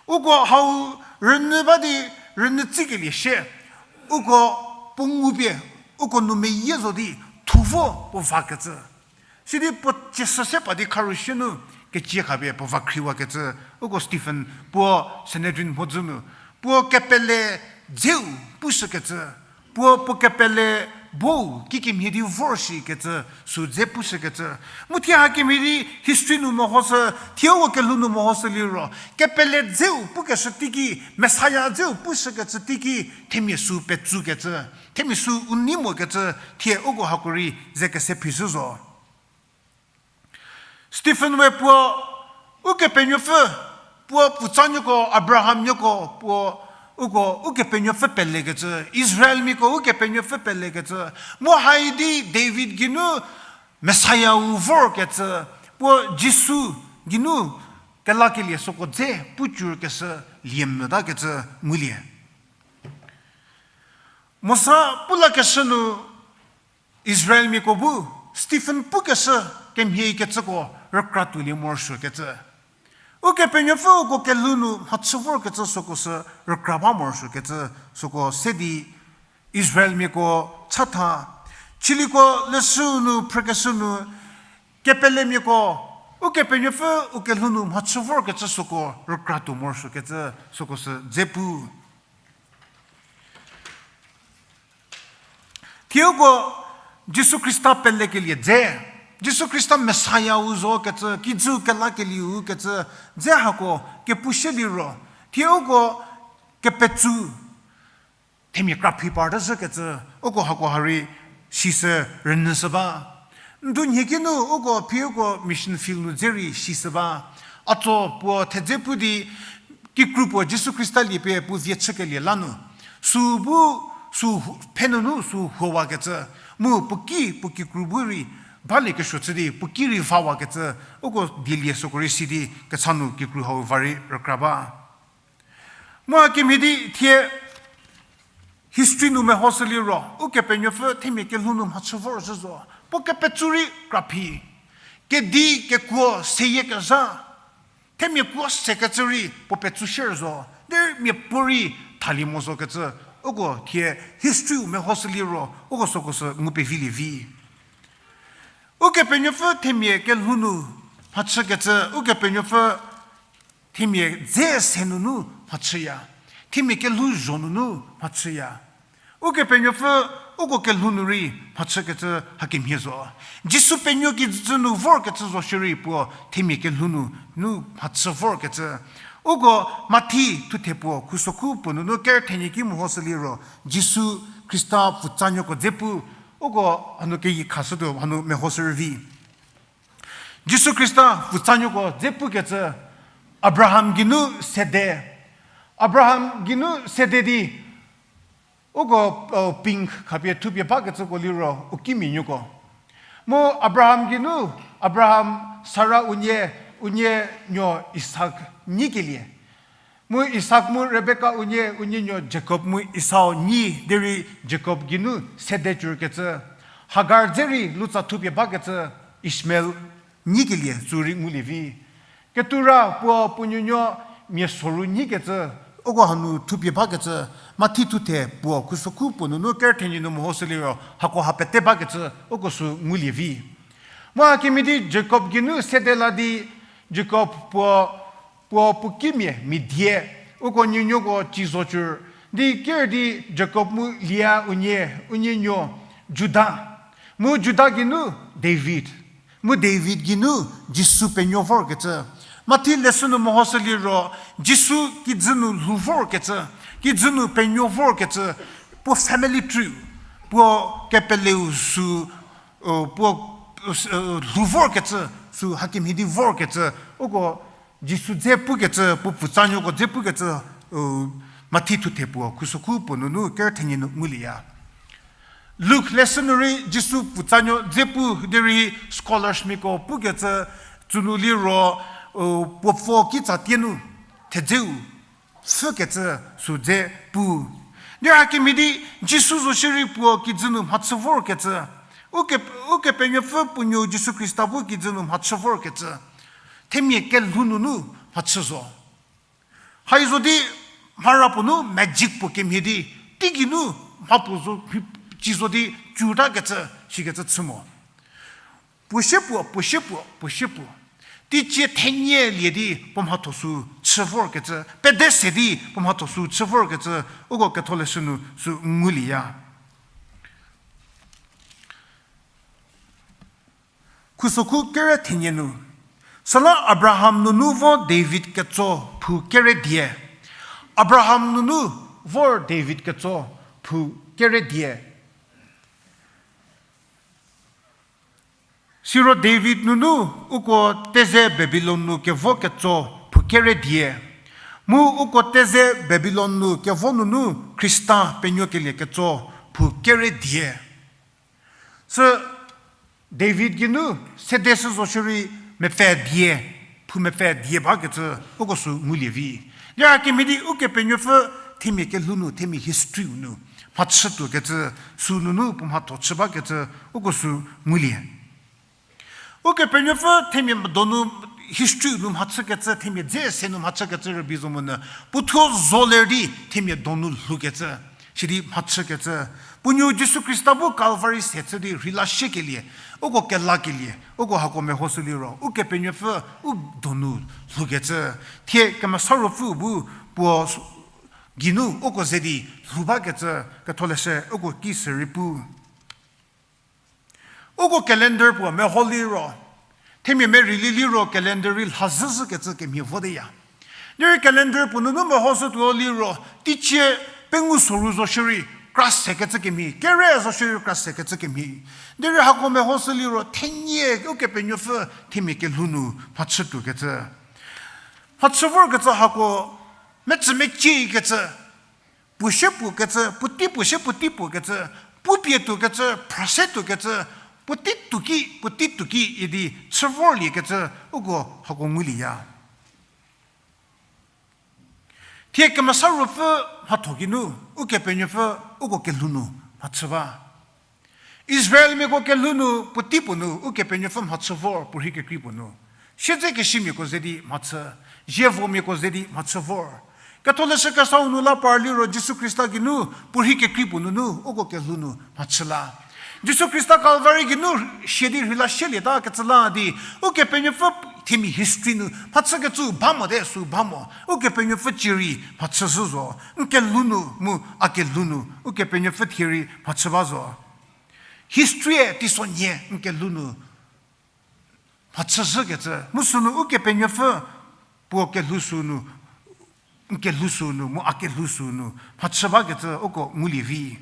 Uko hau rünyü ba di rünyü tsikelie shie, uko puo ngupie, uko nu meyie zo di thuo vo puo vakecü. Sidi puo ciesü se pa di kharu shie nu kecie khapie puo va khriwakecü, uko Stephen puo Sanhedrin mhodzü nu, puo kepele dzeu pushükecü, puo puo kepele bou kikemhie di vor shikecü, sü dze pushükecü. Mu thie hakemhie di history nu mehoshü, thie uko kelhou nu mehoshü liro, kepele dzeu pukeshü teiki, Messiah dzeu pushükecü teiki, themia sü petsukecü, themia sü u nei mokecü, thie uko hako rei ze kese phishü zo. Stephen we puo, Ukepenuopfü, puo pfutsanuoko, Abrahamnuoko, puo, uko Ukepenuopfü pelekecü, Israelmiako Ukepenuopfü pelekecü, mu haidi David geinu Messiah-u vorkecü, puo Jisu geinu kelakelie süko dze pucükeshü lie motakecü ngulie. Mosa pulakeshü nu Israelmiako bu Stephen pukeshü kemhiekecüko rükra tuolie morosuokecü. Ukepenuopfü uko kelhou nu mhachü vorkecü süko sü rükra ba morosuokecü süko se di Israelmiako chatha. Chiliko leshüu nu phrükeshü nu kepelemiako Ukepenuopfü ukelhou nu mhachü vorkecü süko rükra tuo morosuokecü süko sü dze pu. Thie uko Jisu Khrista pelekelie dze, Jisu Khrista Messiah-u zokecü, kijüu kelakelieu kecü, dze hako kepushie liro, thie uko kepetsu themia kraphi parte zhükecü, uko hako ha rei sisü rünyüshü ba. Ndunhie kinu uko phi uko mission field nu dze rei sisü ba. Atso puo thedze pu di kikru puo Jisu Khrista liepie puo vie chükelie la nu, sü bu, sü phe nunu sü huowakecü, mu puo ki puo kikru bu rei baliekesuo chü di puo ki rei vawakecü, uko dielie süko rei si di kecha nu kikru hau va rei rükra ba. Mu hakemhie di thie history nu mehoshü liro, Ukepenuopfü themia kelhou nu mhachü vorzhü zo, puo kepetsu rei kraphi, kedi kekuo seyie kezha, themia kuo sekecü rei puo petsu shier zo, derei miapuorei thalie mo zokecü, uko thie history-u mehoshü liro, uko süko sü ngu pevilie vi. Ukepenuopfü themia kelhou nu mhachükecü, Ukepenuopfü themia dze se nunu mhachüya, themia kelhou zho nunu mhachüya. Ukepenuopfü uko kelhou nu rei mhachükecü hakemhie zo. Jisu penuo kijü nu vorkecü zo shierei puo themia kelhou nu, nu mhachü vorkecü. Uko Mathi thuthe puo khusokhu puo nunu ker thenie ki mehoshü liro, Jisu Khrista pfutsanuoko dze pu, uko hanu keyi khashütuo hanu mehoshü rei vi. Jisu Khrista pfutsanuoko dze pukecü, Abraham geinu sede. Abraham geinu sede di, uko, uh, pink khapie thupie bakecüko liro u kimia nuoko. Mu Abraham geinu, Abraham, Sara unie, unie nuo Isak nyikelie. Mu Isak mu Rebeka unie, unie nuo Jakob mu Esau nyi derei Jakob geinu sede cürkecü. Hagar dze rei lutsa thupie bakecü Ishmael nyikelie sü rei ngulie vi. Ketuora puo puo nuonuo mia soru nyikecü, uko hanu thupie bakecü, Mathi thuthe puo khusokhu puo nunu ker thenie nu mehoshü liro, hako ha pete bakecü, uko sü ngulie vi. Mu hakemhie di Jakob geinu sede la di, Jakob puo, puo puo kimia mia die, uko nuonuoko ci zocü, di ker di Jakob mu Lia unie, unie nuo Juda. Mu Juda geinu David. Mu David geinu Jisu penuo vorkecü. Mathi leshü nu mehoshü liro, Jisu kijü nu lhou vorkecü, kijü nu penuo vorkecü, puo family tree, puo kepeleu sü, puo lhou vorkecü, sü hakemhie di vorkecü, uko Jisu dze pukecü, puo pfutsanuoko dze pukecü, Mathi thuthe puo, khusokhu puo nunu ker thenie nu ngulieya. Luk leshü nu rei Jisu pfutsanuo dze pu derei scholars miako pukecü tsünu liro, puo pfo kitsatie nu thedzeu pfhükecü sü dze pu. Derei hakemhie di Jisu zo shierei puo kijü nu mhachü vorkecü, uke, Ukepenuopfü puo nuo Jisu Khrista bu kijü nu mhachü vorkecü, themia kelhou nunu mhachü zo. Hai zo di mhara puo nu magic puo kemhie di, teigei nu mha puo zo, ci zo di cutakecü, shikecü chü mo. Puo sie puo, puo sie puo, puo sie puo. Teicie thenie lie di puo mhatho sü chü vorkecü, pede se di puo mhatho sü chü vorkecü, uko ketholeshü nu sü ngulieya. Khusokhu kere thenie nu. Süla Abraham nunu vo David ketso phu kere die. Abraham nunu vor David ketso phu kere die. Siro David nunu uko teze Babilon nu kevo ketso phu kere die. Mu uko teze Babilon nu kevo nunu Khrista penuokelie ketso phu kere die. Sü David geinu sede sü zo shierei mepfü die, phu mepfü die bakecü uko sü ngulie vi. Lia kemhie di Ukepenuopfü themia kelhou nu, themia history nu mhachütuokecü, sü nunu puo mhatho chü bakecü uko sü ngulie. Ukepenuopfü themia donu history nu mhachükecü, themia dze se nu mhachükecü rübei zo monyü, puothuo zo ler di themia donu lhoukecü, sidi mhachükecü. Puo nuo Jisu Khrista bu Calvary se chü di rheila shiekelie, uko kelakelie, uko hako mehoshü liro Ukepenuopfü u donu lhoukecü. Thie Kemesa Ruopfü bu puo geinu uko ze di lhou bakecü ketholeshü uko ki sürei pu. Uko calendar puo meho liro, themia merei lie liro calendar rei lhazhüzhükecü kemhie voteya. Derei calendar puo nunu mehoshütuo liro, teicie pengou soru zo shierei kra sekecü kemhie, kere zo shierei kra sekecü kemhie. Derei hako mehoshü liro, thenie Ukepenuopfü themia kelhou nu mhachütuokecü. Mhachü vorkecü hako, mecü meciekecü, puo sie puo kecü, puotei puo sie puotei puo kecü, pupie tuokecü, phrase tuokecü, puotei tuoki, puotei tuoki idi chü vorliekecü, uko hako ngulieya. Thie Kemesa Ruopfü mhatho geinu, Ukepenuopfü uko kelhou nu mhachü ba. Israelmiako kelhou nu puotei puo nu Ukepenuopfü mhachü vor puorhi kekrei puo nu. Siedzekesimiako ze di mhachü, zievomiako ze di mhachü vor. Ketholeshü Kesau nu la par liro Jisu Khrista geinu puorhi kekrei puo nunu uko kelhou nu mhachü la. Jisu Khrista Calvary geinu sia di rheila shielieta kecü la di, Ukepenuopfü themia history nu mhachükecü ba mote sü ba mo, Ukepenuopfü cierei mhachüzhü zo, n kelhou nu mu a kelhou nu Ukepenuopfü thierei mhachü ba zo. History-e teisonhie n kelhou nu mhachüzhükecü, mu sünu Ukepenuopfü puo kelhou sünu, n kelhou sünu mu a kelhou sünu mhachü bakecü uko ngulie vi.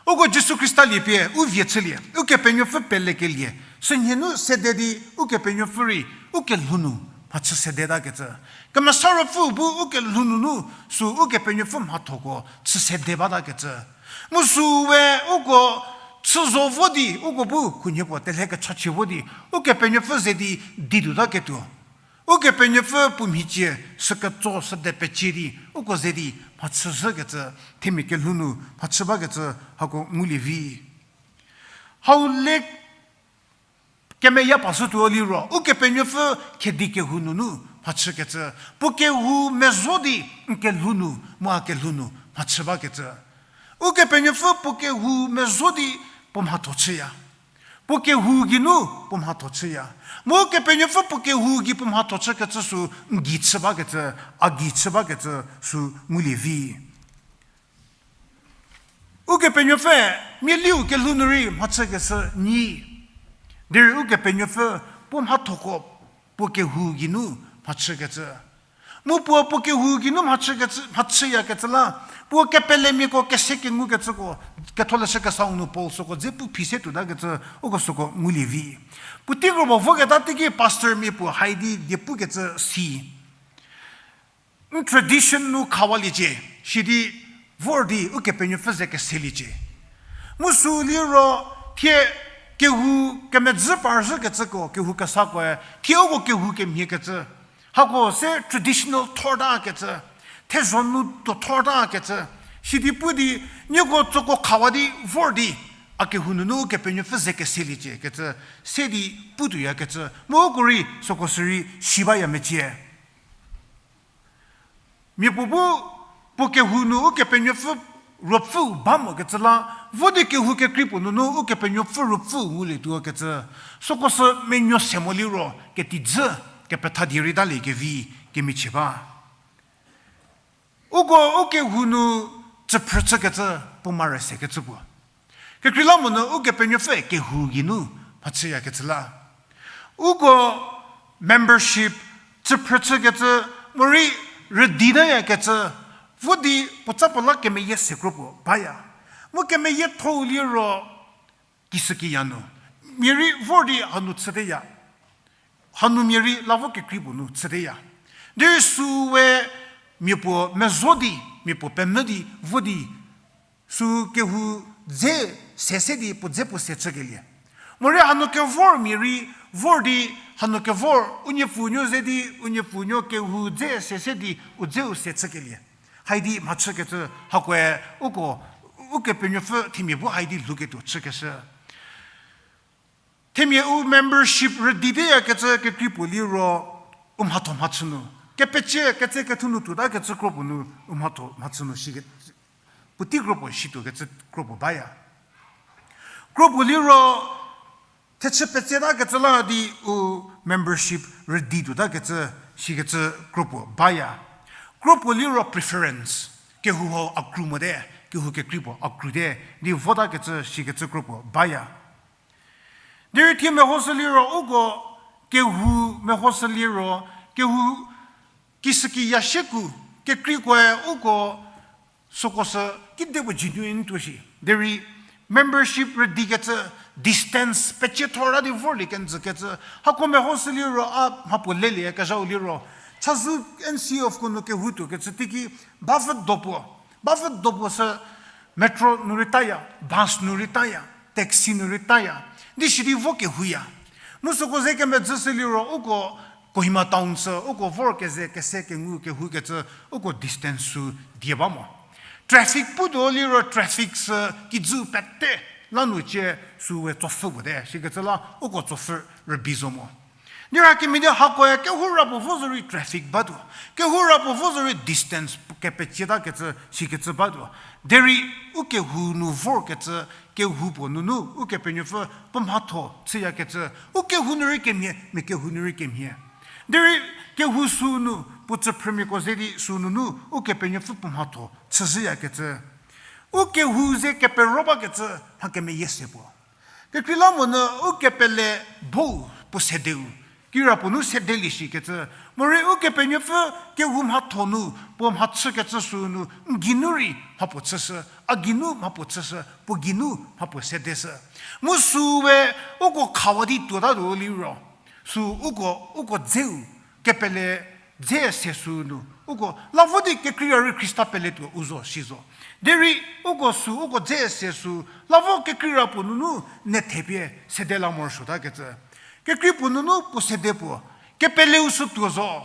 Uko Jisu Khrista liepie u vie chülie, Ukepenuopfü pelekelie, sünhie nu sede di Ukepenuopfü rei u kelhou nu mhachü sedetakecü. Kemesa Ruopfü bu u kelhou nunu sü Ukepenuopfü mhathoko chü sede batakecü. Mu süu we uko chü zo vo di, uko bu khunhie puo telhe kechachie vo di, Ukepenuopfü ze di di tuotaketuo. Ukepenuopfü puo mhicie süketso süde pecie di, uko ze di mhachüzhükecü, themia kelhou nu mhachü bakecü hako ngulie vi. Hau le kemeya pashütuo liro, Ukepenuopfü khedi kehou nunu mhachükecü, puo kehou mezo di n kelhou nu mu a kelhou nu mhachü bakecü. Ukepenuopfü puo kehou mezo di puo mhatho chüya. Puo kehou geinu puo mhatho chüya. Mu Ukepenuopfü puo kehou gei puo mhatho chükecü sü n gei chü bakecü, a gei chü bakecü sü ngulie vi. Ukepenuopfü mialiu kelhou nu rei mhachükeshü nyi. Derei Ukepenuopfü puo mhathoko puo kehou geinu mhachükecü. Mu puo puo kehou geinu mhachükecü, mhachüyakecü la, puo kepelemiako kese kengukecüko, ketholeshü kesau nu Paul süko dze pu phi se tuotakecü, uko süko ngulie vi. Puotei kropuo voketa teiki pastormia puo haidi die pukecü si. N tradition nu khawaliecie, sidi vor di Ukepenuopfü ze keseliecie. Mu sü liro thie kehou kemedzü parzhükecüko, kehou kesakoe thie uko kehou kemhiekecü, hako se traditional thortakecü, thezho nu tuo thortakecü, sidi pu di nieko tsoko khawa di vor di a kehou nunu Ukepenuopfü ze keseliecie kecü, se di pu tuoyakecü mu uko rei süko sürei si baya mecie. Mia puo bu puo kehou nu Ukepenuopfü ruopfüu ba mokecü la, vo di kehou kekrei puo nunu Ukepenuopfü ruopfüu ngulietuokecü, süko sü menuo se mo liro ketijü kepethadie rei talie kevi kemichie ba. Uko u kehou nu tsüphrü chükecü puo mare sekecü puo. Kekreilamonyü Ukepenuopfü kehou geinu mhachüyakecü la. Uko membership tsüphrü chükecü morei rüditayakecü, vo di puotsa puo la kemeyie se kro puo baya. Mu kemeyiethou liro kisükiya nu, mia rei vor di hanu chüteya. Hanumia rei la vo kekrei puo nu chüteya. Derei süu we mia puo mezo di, mia puo pemvü di, vo di, sü kehou dze se se di puo dze puo se chükelie. Morei hanu kevormia rei vor di, hanu kevor u niepfunuo ze di, u niepfunuo kehou dze se se di u dzeu se chükelie. Haidi mhachükecü hakoe uko, Ukepenuopfü themia bu haidi lhouketuo chükeshü. Themia u membership rüditeyakecü kekrei puo liro u mhatho mhachü nu, kepecie ketse kethu nu tuotakecü kro puo nu u mhatho mhachü nu shi, puotei kro puo shi tuokecü kro puo baya. Kro puo liro thechü petsetakecü la di u membership rüdi tuotakecü shikecü kro puo baya. Kro puo liro preference, kehou hau a kru mote, kehou kekrei puo a krute di votakecü shikecü kro puo baya. Derei thie mehoshü liro uko kehou mehoshü liro, kehou kisükiya shieku, kekreikoe uko süko sü kidepuo genuine tuo shi. Derei membership rüdikecü, distance pecie thor a di vorlie kenjükecü, hako mehoshü liro a mhapuo lelie kezhau liro, chazou N C F ko nu kehou tuokecü teiki bavü dopuo, bavü dopuo sü metro nu rei taya, bus nu rei taya, taxi nu rei taya, di shi di vo kehouya. Mu süko ze kemedzüshü liro uko Kohima town sü uko vor keze kese kengu kehoukecü uko distance sü die ba mo. Traffic putuo liro traffic sü kijü pete lanu cie süwe tsopfhü puote shikecü la uko tsopfhü rübei zo mo. Derei hakemhie di hakoe kehou ra puo vo zorei traffic batuo, kehou ra puo vo zorei distance kepecietakecü shikecü batuo. Derei u kehou nu vorkecü, kehou puo nunu Ukepenuopfü puo mhatho chüyakecü, u kehou nu rei kemhie, mia kehou nu rei kemhie. Derei kehou sünu puo tsüphrümiako ze di sünunu Ukepenuopfü puo mhatho chüzhüyakecü, u kehou ze kepero bakecü mha kemeyie se puo. Kekreilamonyü u kepele bo puo sedeu, kirapuo nu sedelie shikecü, morei Ukepenuopfü kehou mhatho nu puo mhachükecü sünu n geinu rei mhapuo chüshü, a geinu mhapuo chüshü, puo geinu mhapuo sedeshü. Mu süwe uko khawa di tuotatuo liro, sü uko, uko dzeu kepele dze se sünu uko la vo di kekreiya rei Khrista peletuo u zo shi zo. Derei uko sü uko dze se sü la vo kekreira puo nunu ne thepie sede la morosuotakecü. Kekrei puo nunu puo sede puo, kepeleu sü tuo zo.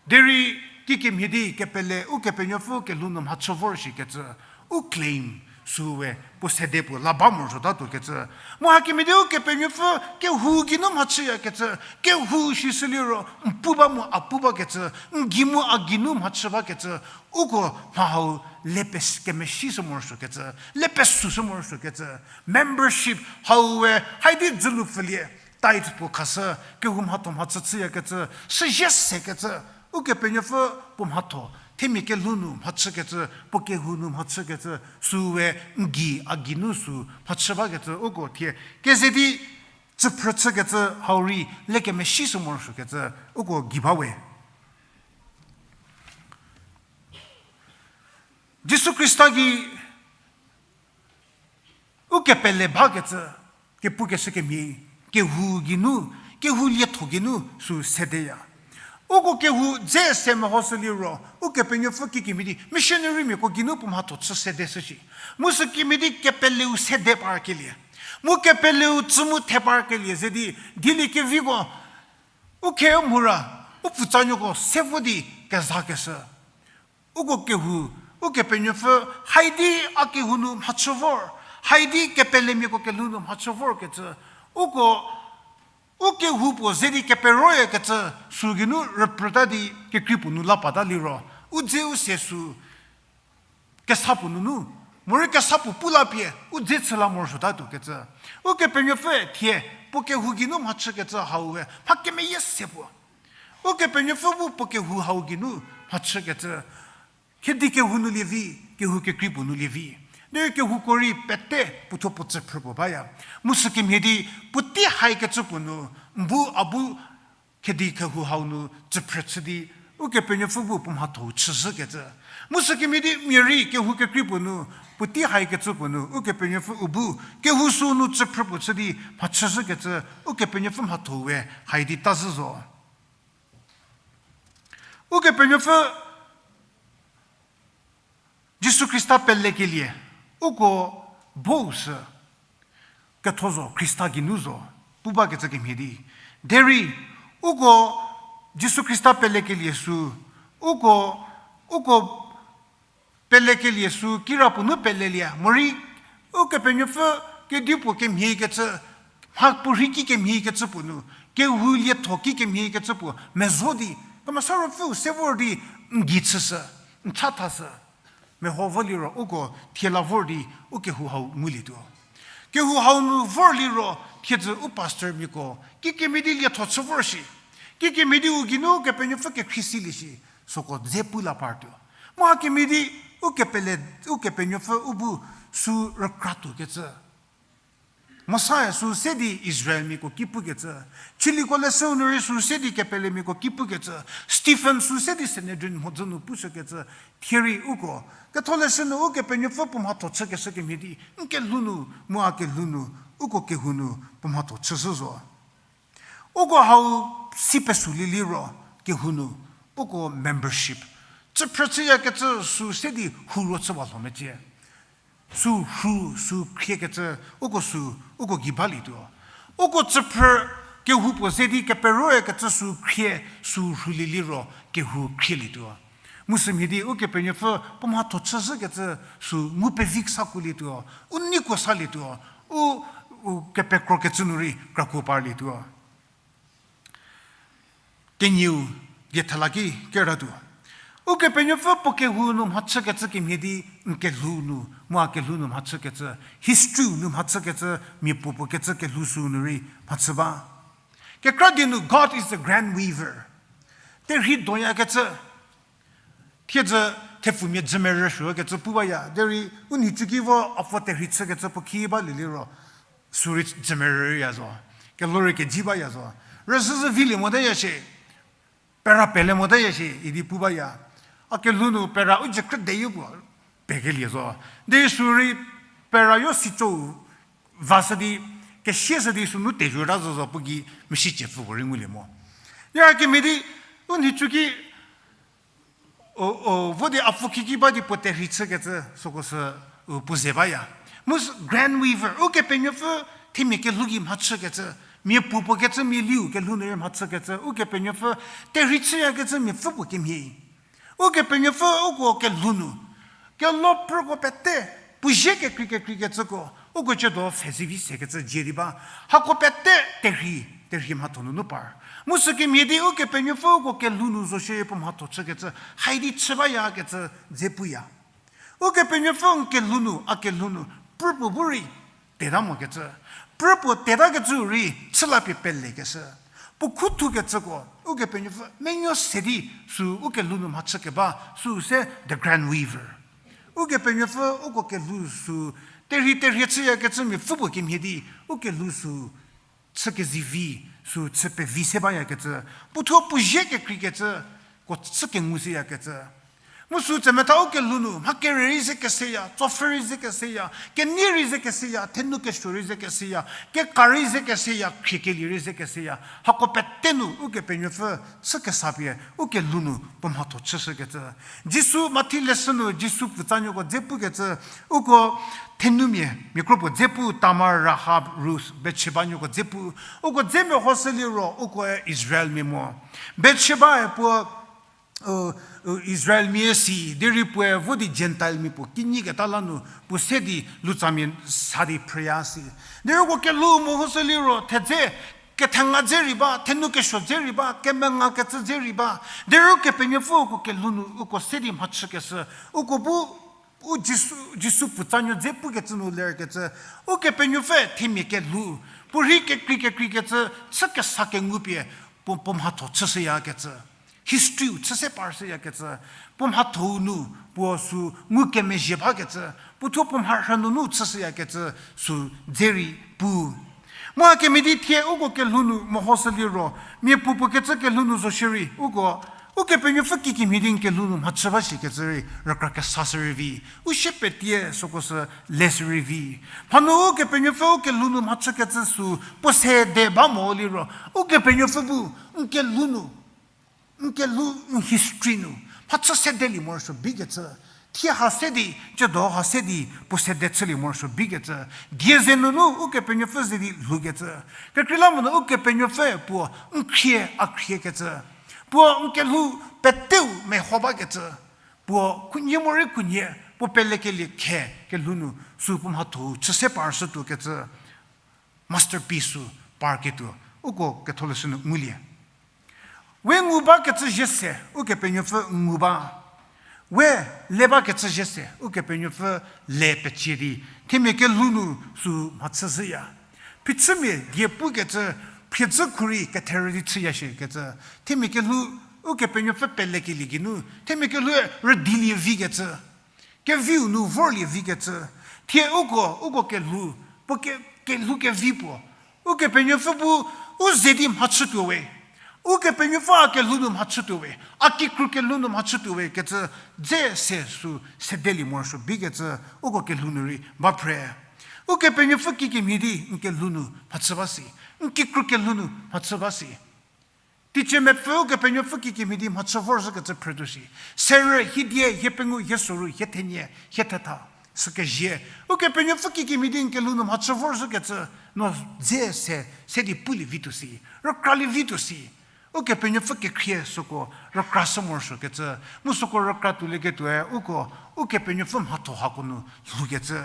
Derei kikemhie di kepele Ukepenuopfü kelhou nu mhachü vor shikecü, u claim süwe puo sede puo la ba morosuotatuokecü. Mu hakemhie di Ukepenuopfü kehou geinu mhachüyakecü, kehou shishü liro n pu ba mu a pu bakecü, n gei mu a geinu mhachü bakecü, uko mha hau le pes- kemesishü morosuokecü, le pesüshü morosuokecü, membership hau we haidi dzülu pfülie, tithe puo khashü, kehou mhatho mhachü chüyakecü, süzie sekecü, Ukepenuopfü puo mhatho themia kelhou nu mhachükecü, puo kehou nu mhachükecü, süwe n gei a geinu sü mhachü bakecü uko thie keze di tsüphrü chükecü hau rei le kemesi sü morosuokecü uko gei ba we. Jisu Khrista gei u kepele bakecü, kepukeshü kemhie, kehou geinu, kehou lietho geinu sü sedeya. Uko kehou dze se mehoshü liro, Ukepenuopfü kikemhie di missionarymiako geinu puo mhatho chü sedeshü shi. Mu sükemhie di kepeleu sede parkelie, mu kepeleu tsü mu the parkelie ze di, dieliekeviko, u khe u mhura, u pfutsanuoko se vo di kezakeshü. Uko kehou, Ukepenuopfü, haidi a kehou nu mhachü vor, haidi kepelemiako kelhou nu mhachü vorkecü, uko, u kehou puo ze di keperoyakecü, sü geinu rüprüta di kekrei puo nu la pata liro, u dze u se sü kesa puo nunu, morei kesa puo pu la pie u dze chü la morosuotatuokecü. Ukepenuopfü thie puo kehou geinu mhachükecü hau we mha kemeyie se puo. Ukepenuopfü bu puo kehou hau geinu mhachükecü, khedi kehou nu lievi, kehou kekrei puo nu lievi. Derei kehouko rei pete puothuo puo tsüphrü puo baya. Mu sükemhie di puotei haikecü puo nu, n bu a bu khedi kehou hau nu tsüphrü chü di, Ukepenuopfü bu puo mhatho-u chüzhükecü. Mu sükemhie di mia rei kehou kekrei puo nu, puotei haikecü puo nu, Ukepenuopfü u bu kehou sü nu tsüphrü puo chü di mhachüzhükecü, Ukepenuopfü mhatho-u we haidi tazhü zo. Ukepenuopfü Jisu Khrista pelekelie, uko bou sü ketho zo, Khrista geinu zo, pu bakecü kemhie di. Derei, uko Jisu Khrista pelekelie sü, uko, uko pelekelie sü, kirapuo nu pelelie, morei, Ukepenuopfü kedipuo kemhiekecü, mha puorhi ki kemhiekecü puo nu, kehou lietho ki kemhiekecü puo mezo di, Kemesa Ruopfüu se vor di n gei chüshü, n chathashü, meho vo liro uko thie la vor di u kehou hau ngulietuo. Kehou hau nu vor liro thiedzü u pastormiako kikemhie di lietho chü vor shi, kikemhie di u geinu Kepenuopfü kekhrie silie shi, süko dze pu la partuo. Mu hakemhie di u kepele, Ukepenuopfü u bu sü rükratuokecü. Mosae sü se di Israelmiako ki pukecü, Chiliko leshüu nu rei sü se di kepelemiako ki pukecü, Stephen sü se di Sanhedrin mhodzü nu pushükecü, thie rei uko, ketholeshü nu Ukepenuopfü puo mhatho chükeshü kemhie di, n kelhou nu, mu a kelhou nu, uko kehou nu puo mhatho chüshü zo. Uko hau si pesülie liro kehou nu, uko membership tsüphrü chüyakecü sü se di huro chüwa lho mecie. Sü hru, sü khriekecü, uko sü, uko gei balietuo. Uko tsüphrü kehou puo ze di keperoyakecü sü khrie, sü hrulie liro kehou khrielietuo. Mu sümhie di Ukepenuopfü puo mhatho chüzhükecü sü ngu pevi kesa kulietuo, u neiko salietuo, u, u kepekrokecü nu rei krakuo parlietuo. Kenieu die thela ki keratuo. Ukepenuopfü puo kehou nu mhachükecü kemhie di n kelhou nu, mu a kelhou nu mhachükecü, history nu mhachükecü, mia puopuo kecü kelhou sü nu rei mhachü ba. Kekra die nu, God is the grand weaver. Terhei doyakecü, thiedzü thepfumia dzümerü shuokecü pu baya, derei u nhicu ki vo a puo terhei chükecü puo khi balie liro, sü rei dzümerüya zo, kelhou rei keji baya zo. Rüzhüzhü vilie motaya shie, pera pele motaya shie idi pu baya. A kelhou nu pera u jü krüdeyie puo pekelie zo. Derei sü rei pera yo sicou vashü di, kesieshü di sünu tejüta zo zo puo gei mesicie pfüko rei ngulie mo. Yakemhie di, u nhicu ki, o, o, vo di a pfü khiki ba di puo terhei chükecü süko sü, u, puo ze baya. Mu sü grand weaver, Ukepenuopfü themia kelhou gei mhachükecü, mia puopuo kecü, mia liu kelhou nu rei mhachükecü, Ukepenuopfü terhei chüyakecü mia pfü puo kemhie. Ukepenuopfü uko kelhou nu, kelopfüko pete, puo zie kekrei kekreikecüko, uko ciedo pfhe zivi sekecü dzie di ba, hako pete terhei, terhei mhatho nunu par. Mu sükemhie di Ukepenuopfü uko kelhou nu zo shierei puo mhatho chükecü, haidi chü bayakecü dze puya. Ukepenuopfü n kelhou nu, a kelhou nu, prüpuo bu rei teta mokecü, prüpuo tetakecü rei chü la pie pelekeshü. Puo khu thukecüko, Ukepenuopfü menuo se di sü u kelhou nu mhachükeba, sü se the grand weaver. Ukepenuopfü uko kelhou sü, terhei terhei chüyakecü mia pfü puo kemhie di, u kelhou sü chükezivi, sü chü pevi se bayakecü, puothuo puo zie kekreikecü, ko chü kengu seyakecü. Mu sü tsemetha u kelhou nu mha kere rei ze keseya, tsopfhü rei ze keseya, kenei rei ze keseya, thenu kesuo rei ze keseya, keka rei ze keseya, khriekelie rei ze keseya. Hako pete nu Ukepenuopfü chü kesa pie u kelhou nu puo mhatho chüshükecü. Jisu Mathi leshü nu Jisu pfutsanuoko dze pukecü, uko thenumia, mia kro puo dze pu, Tamar, Rahab, Ruth, Bethsheba nuoko dze pu, uko dze mehoshü liro ukoe Israelmia mo. Bethshebae puo, u, u, Israelmia si, derei puoe vo di Gentilemia puo kinyiketa la nu puo se di lutsamia sa di phrüya si. Derei uko kelhou mehoshü liro thedze, kethenga dze rei ba, thenu kesuo dze rei ba, kemengakecü dze rei ba. Derei Ukepenuopfü uko kelhou nu uko se di mhachükeshü, uko bu u Jisu, Jisu pfutsanuo dze pukecü nu lerkecü, Ukepenuopfü themia kelhou, puo rei kekrei kekreikecü, chü kesa kengu pie, puo, puo mhatho chüshüyakecü. History-u chü se parshüyakecü, puo mhathou nu, puo sü ngukemezhie bakecü, puothuo puo mharhü nunu chüshüyakecü, sü dze rei pu. Mu a kemedi thie uko kelhou nu mehoshü liro, mia puopuo kecü kelhou nu zo shierei, uko, Ukepenuopfü kikimhie di n kelhou nu mhachü ba shikecü rei rükra kesashü rei vi, u sie petie süko sü leshü rei vi. Mhanu Ukepenuopfü u kelhou nu mhachükecü sü puo sede ba mo liro, Ukepenuopfü bu n kelhou nu, n kelhou n history nu mhachü sedelie morosuo bikecü. Thie ha se di, tsiedo ha se di, puo sede chülie morosuo bikecü. Die ze nunu Ukepenuopfü ze di lhoukecü. Kekreilamonyü Ukepenuopfü puo n khrie a khriekecü. Puo n kelhou peteu meho bakecü. Puo khunhie morei khunhie, puo pelekelie khe kelhou nu sü puo mhatho chü se parshütuokecü. Masterpiece sü parketuo, uko Ketholeshü nu ngulie. We ngu bakecü zhie se, Ukepenuopfü ngu ba. We le bakecü zhie se, Ukepenuopfü le pecie di, themia kelhou nu sü mhachüzhüya. Phichümia die pukecü, phiedzü khurei ketherü di chüya shikecü. Themia kelhou, Ukepenuopfü pelekelie geinu, themia kelhou rüdilie vikecü. Keviu nu vorlie vikecü. Thie uko, uko kelhou, puo ke, kelhou kevi puo. Ukepenuopfü bu, u ze di mhachütuo we. Ukepenuopfü a kelhou nu mhachütuo we. A kikru kelhou nu mhachütuo we kecü dze se sü sedelie morosuo bikecü uko kelhou nu rei ba phre. Ukepenuopfü kikemhie di n kelhou nu mhachü ba si. N kikru kelhou nu mhachü ba si. Teicie mepfü Ukepenuopfü kikemhie di mhachü vorzhükecü phretuo shi. Serü, hiedie, hiepengou, hiesoru, hiethenie, hiethetha, sükezie. Ukepenuopfü kikemhie di n kelhou nu mhachü vorzhükecü no dze se, se di pulie vituo si, rükralie vituo si. Ukepenuopfü kekhrie süko rükrashü morosuokecü, mu süko rükra tuolieketuoe uko, Ukepenuopfü mhatho hako nu lhoukecü.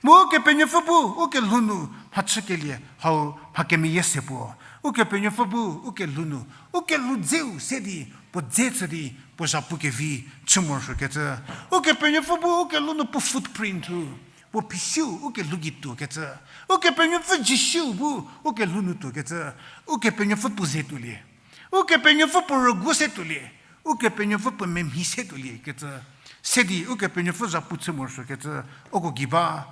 Mu Ukepenuopfü bu u kelhou nu mhachükelie hau mha kemeyie se puo. Ukepenuopfü bu u kelhou nu, u kelhou dzeu se di puo dze chü di puo zhapu kevi chü morosuokecü. Ukepenuopfü bu u kelhou nu puo footprint-u, puo phisiu u kelhou gei tuokecü. Ukepenuopfü Jisu bu u kelhou nu tuokecü. Ukepenuopfü puo ze tuolie. Ukepenuopfü puo rügu se tuolie. Ukepenuopfü puo memhi se tuoliekecü. Se di Ukepenuopfü zhapu chü morosuokecü uko gei ba.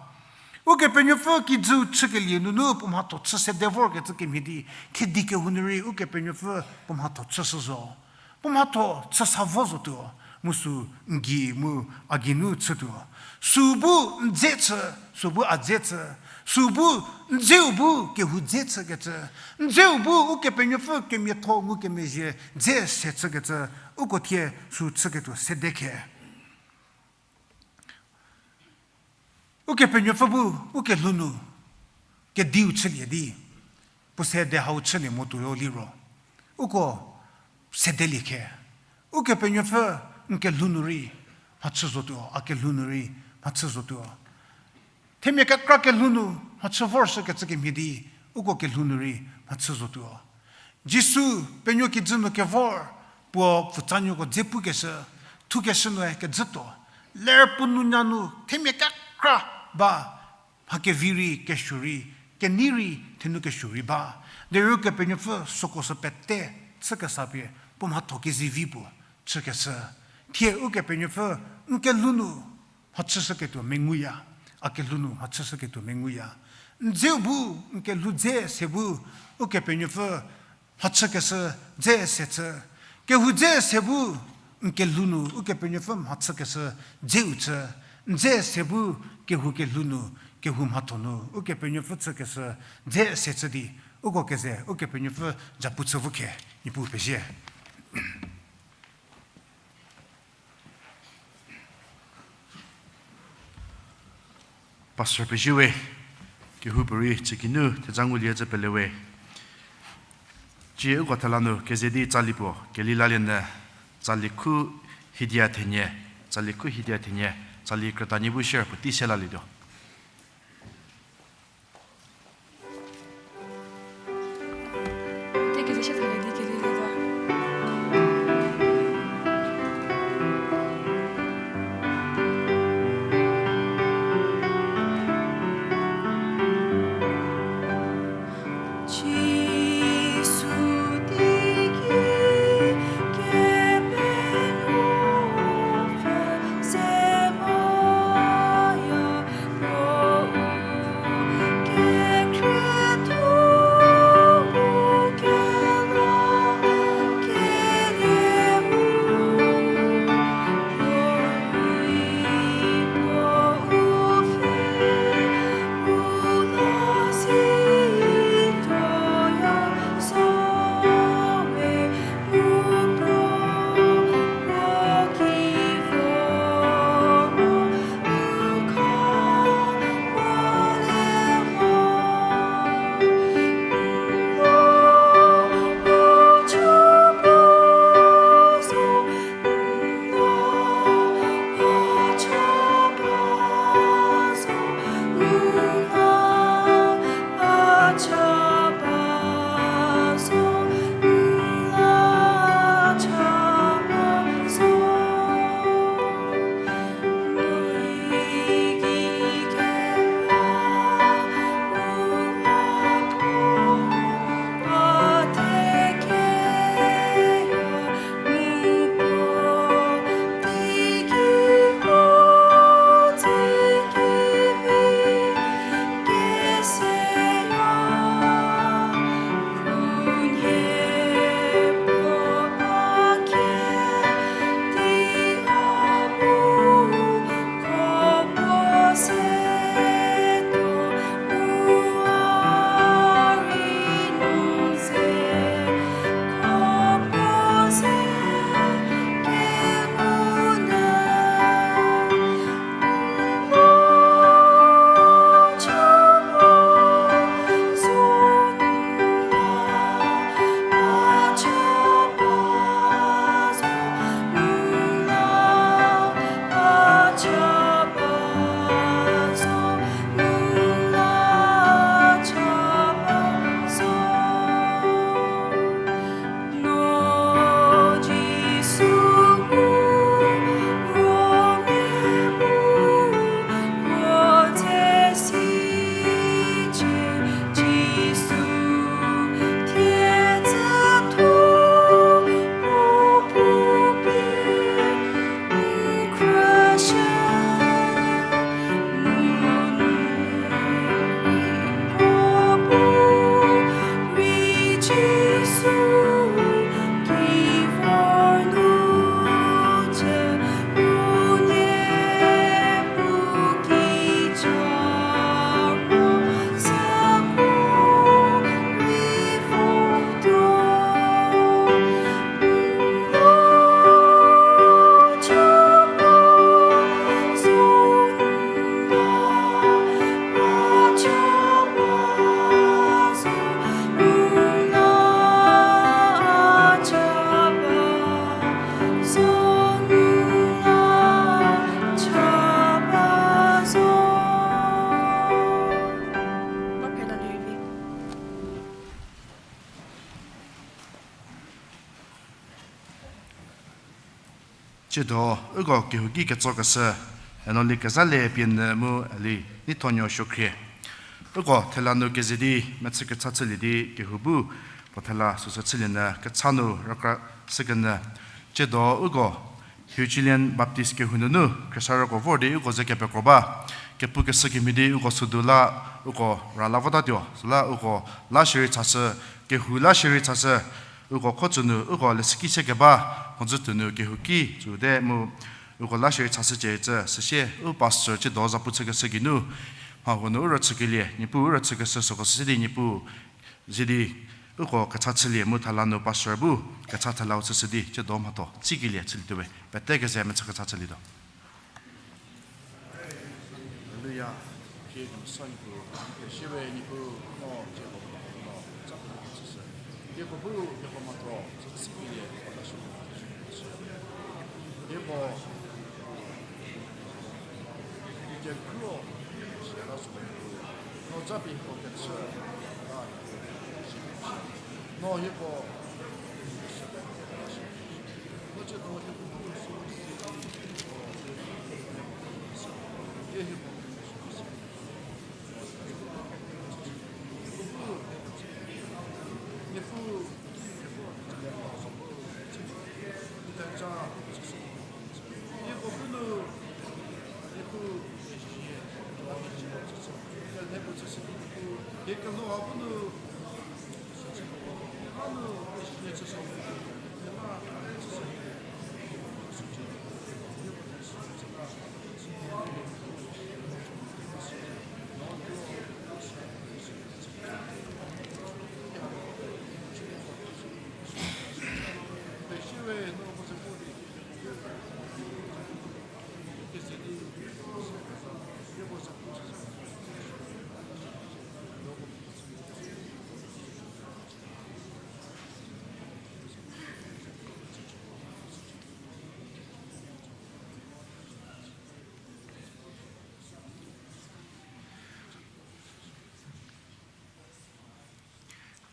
Ukepenuopfü kijüu chükelie nunu puo mhatho chü sede vorkecü kemhie di, khedi kehou nu rei Ukepenuopfü puo mhatho chüshü zo. Puo mhatho chüsa vo zotuo, mu sü n gei mu a geinu chütuo. Sü bu n dze chü, sü bu a dze chü, sü bu n dzeu bu kehou dze chükecü, n dzeu bu Ukepenuopfü kemiatho ngukemezhie dze se chükecü, uko thie sü chüketuo sede khe. Ukepenuopfü bu u kelhou nu kediu chülie di, puo sede hau chülie motuo liro, uko sedelie khe. Ukepenuopfü n kelhou nu rei mhachü zotuo, a kelhou nu rei mhachü zotuo. Themia kekra kelhou nu mhachü vorshükecü kemhie di, uko kelhou nu rei mhachü zotuo. Jisu penuo kijü nu kevor, puo pfutsanuoko dze pukeshü, thukeshü nue kejütuo. Ler puo nunyanu themia kekra ba, mha kevi rei kesuo rei, kenei rei thenu kesuo rei ba. Derei Ukepenuopfü süko sü pete chükesa pie puo mhatho kezivi puo chükeshü. Thie Ukepenuopfü n kelhou nu mhachüshüketuo menguya, a kelhou nu mhachüshüketuo menguya. N dzeu bu, n kelhou dze se bu, Ukepenuopfü mhachükeshü dze se chü. Kehou dze se bu, n kelhou nu, Ukepenuopfü mhachükeshü dzeu chü. N dze se bu, kehou kelhou nu, kehou mhatho nu, Ukepenuopfü chükeshü dze se chü di, uko keze, Ukepenuopfü japu chü vo khe, Niepuu pezie. Pastor pezie we, kehoupuorei chükinu theza ngulie zü pele we. Cie uko thela nu keze di tsali puo kelilalie nyü, tsali khu hidia thenie, tsali khu hidia thenie, tsali krütanie bu share puotei se lalietuo. Tsiedo, uko kehouki ketsokeshü, Enoli Kezalie pie nyü mu Eli Neithonyo Suokhrie. Uko thela nu keze di mechü kecha chülie di kehou bu puo thela süsü chülie nyü kecha nu rükra shükenyü. Tsiedo uko Hiuchilien Baptist kehou nunu khriesarüko vor di uko ze kepekro ba. Kepukeshü kemhie di uko südu la, uko ra la votatuo, süla uko la shierei chashü, kehou la shierei chashü, uko kho tsü nu, uko leshüki se keba, mhodzü tuo nu kehouki tsüte mu, uko la shierei chashücie cü, süsie, u pastor ciedo zapu chükeshü geinu, mha huo nu u rüchükelie, Niepuu u rüchükeshü süko süsie di Niepuu, zie di, uko kecha chülie mu thela nu pastor bu, kecha thelau chüshü di, ciedo mhatho, tsikelie chülietuo we, pete keze mechü kecha chülietuo. Haleluya. Thie kemesa Niepuu, shiewe Niepuu, no, Jihova, no, tsapie tsüshü. Hieko bu, Jihova mhatho, tsükelie, hieko, kekro, no, tsapie hieko kechü, no, hieko,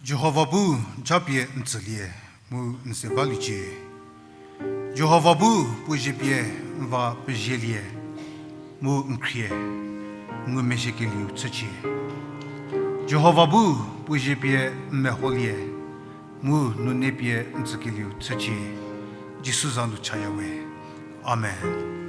Jihova bu japie n tsülie, mu n se baliecie. Jihova bu puo zie pie n va pezielie, mu n khrie, ngumezhiekelieu chücie. Jihova bu puo zie pie n meholie, mu nune pie n tsükelieu chücie. Jisu za nu chaya we. Amen.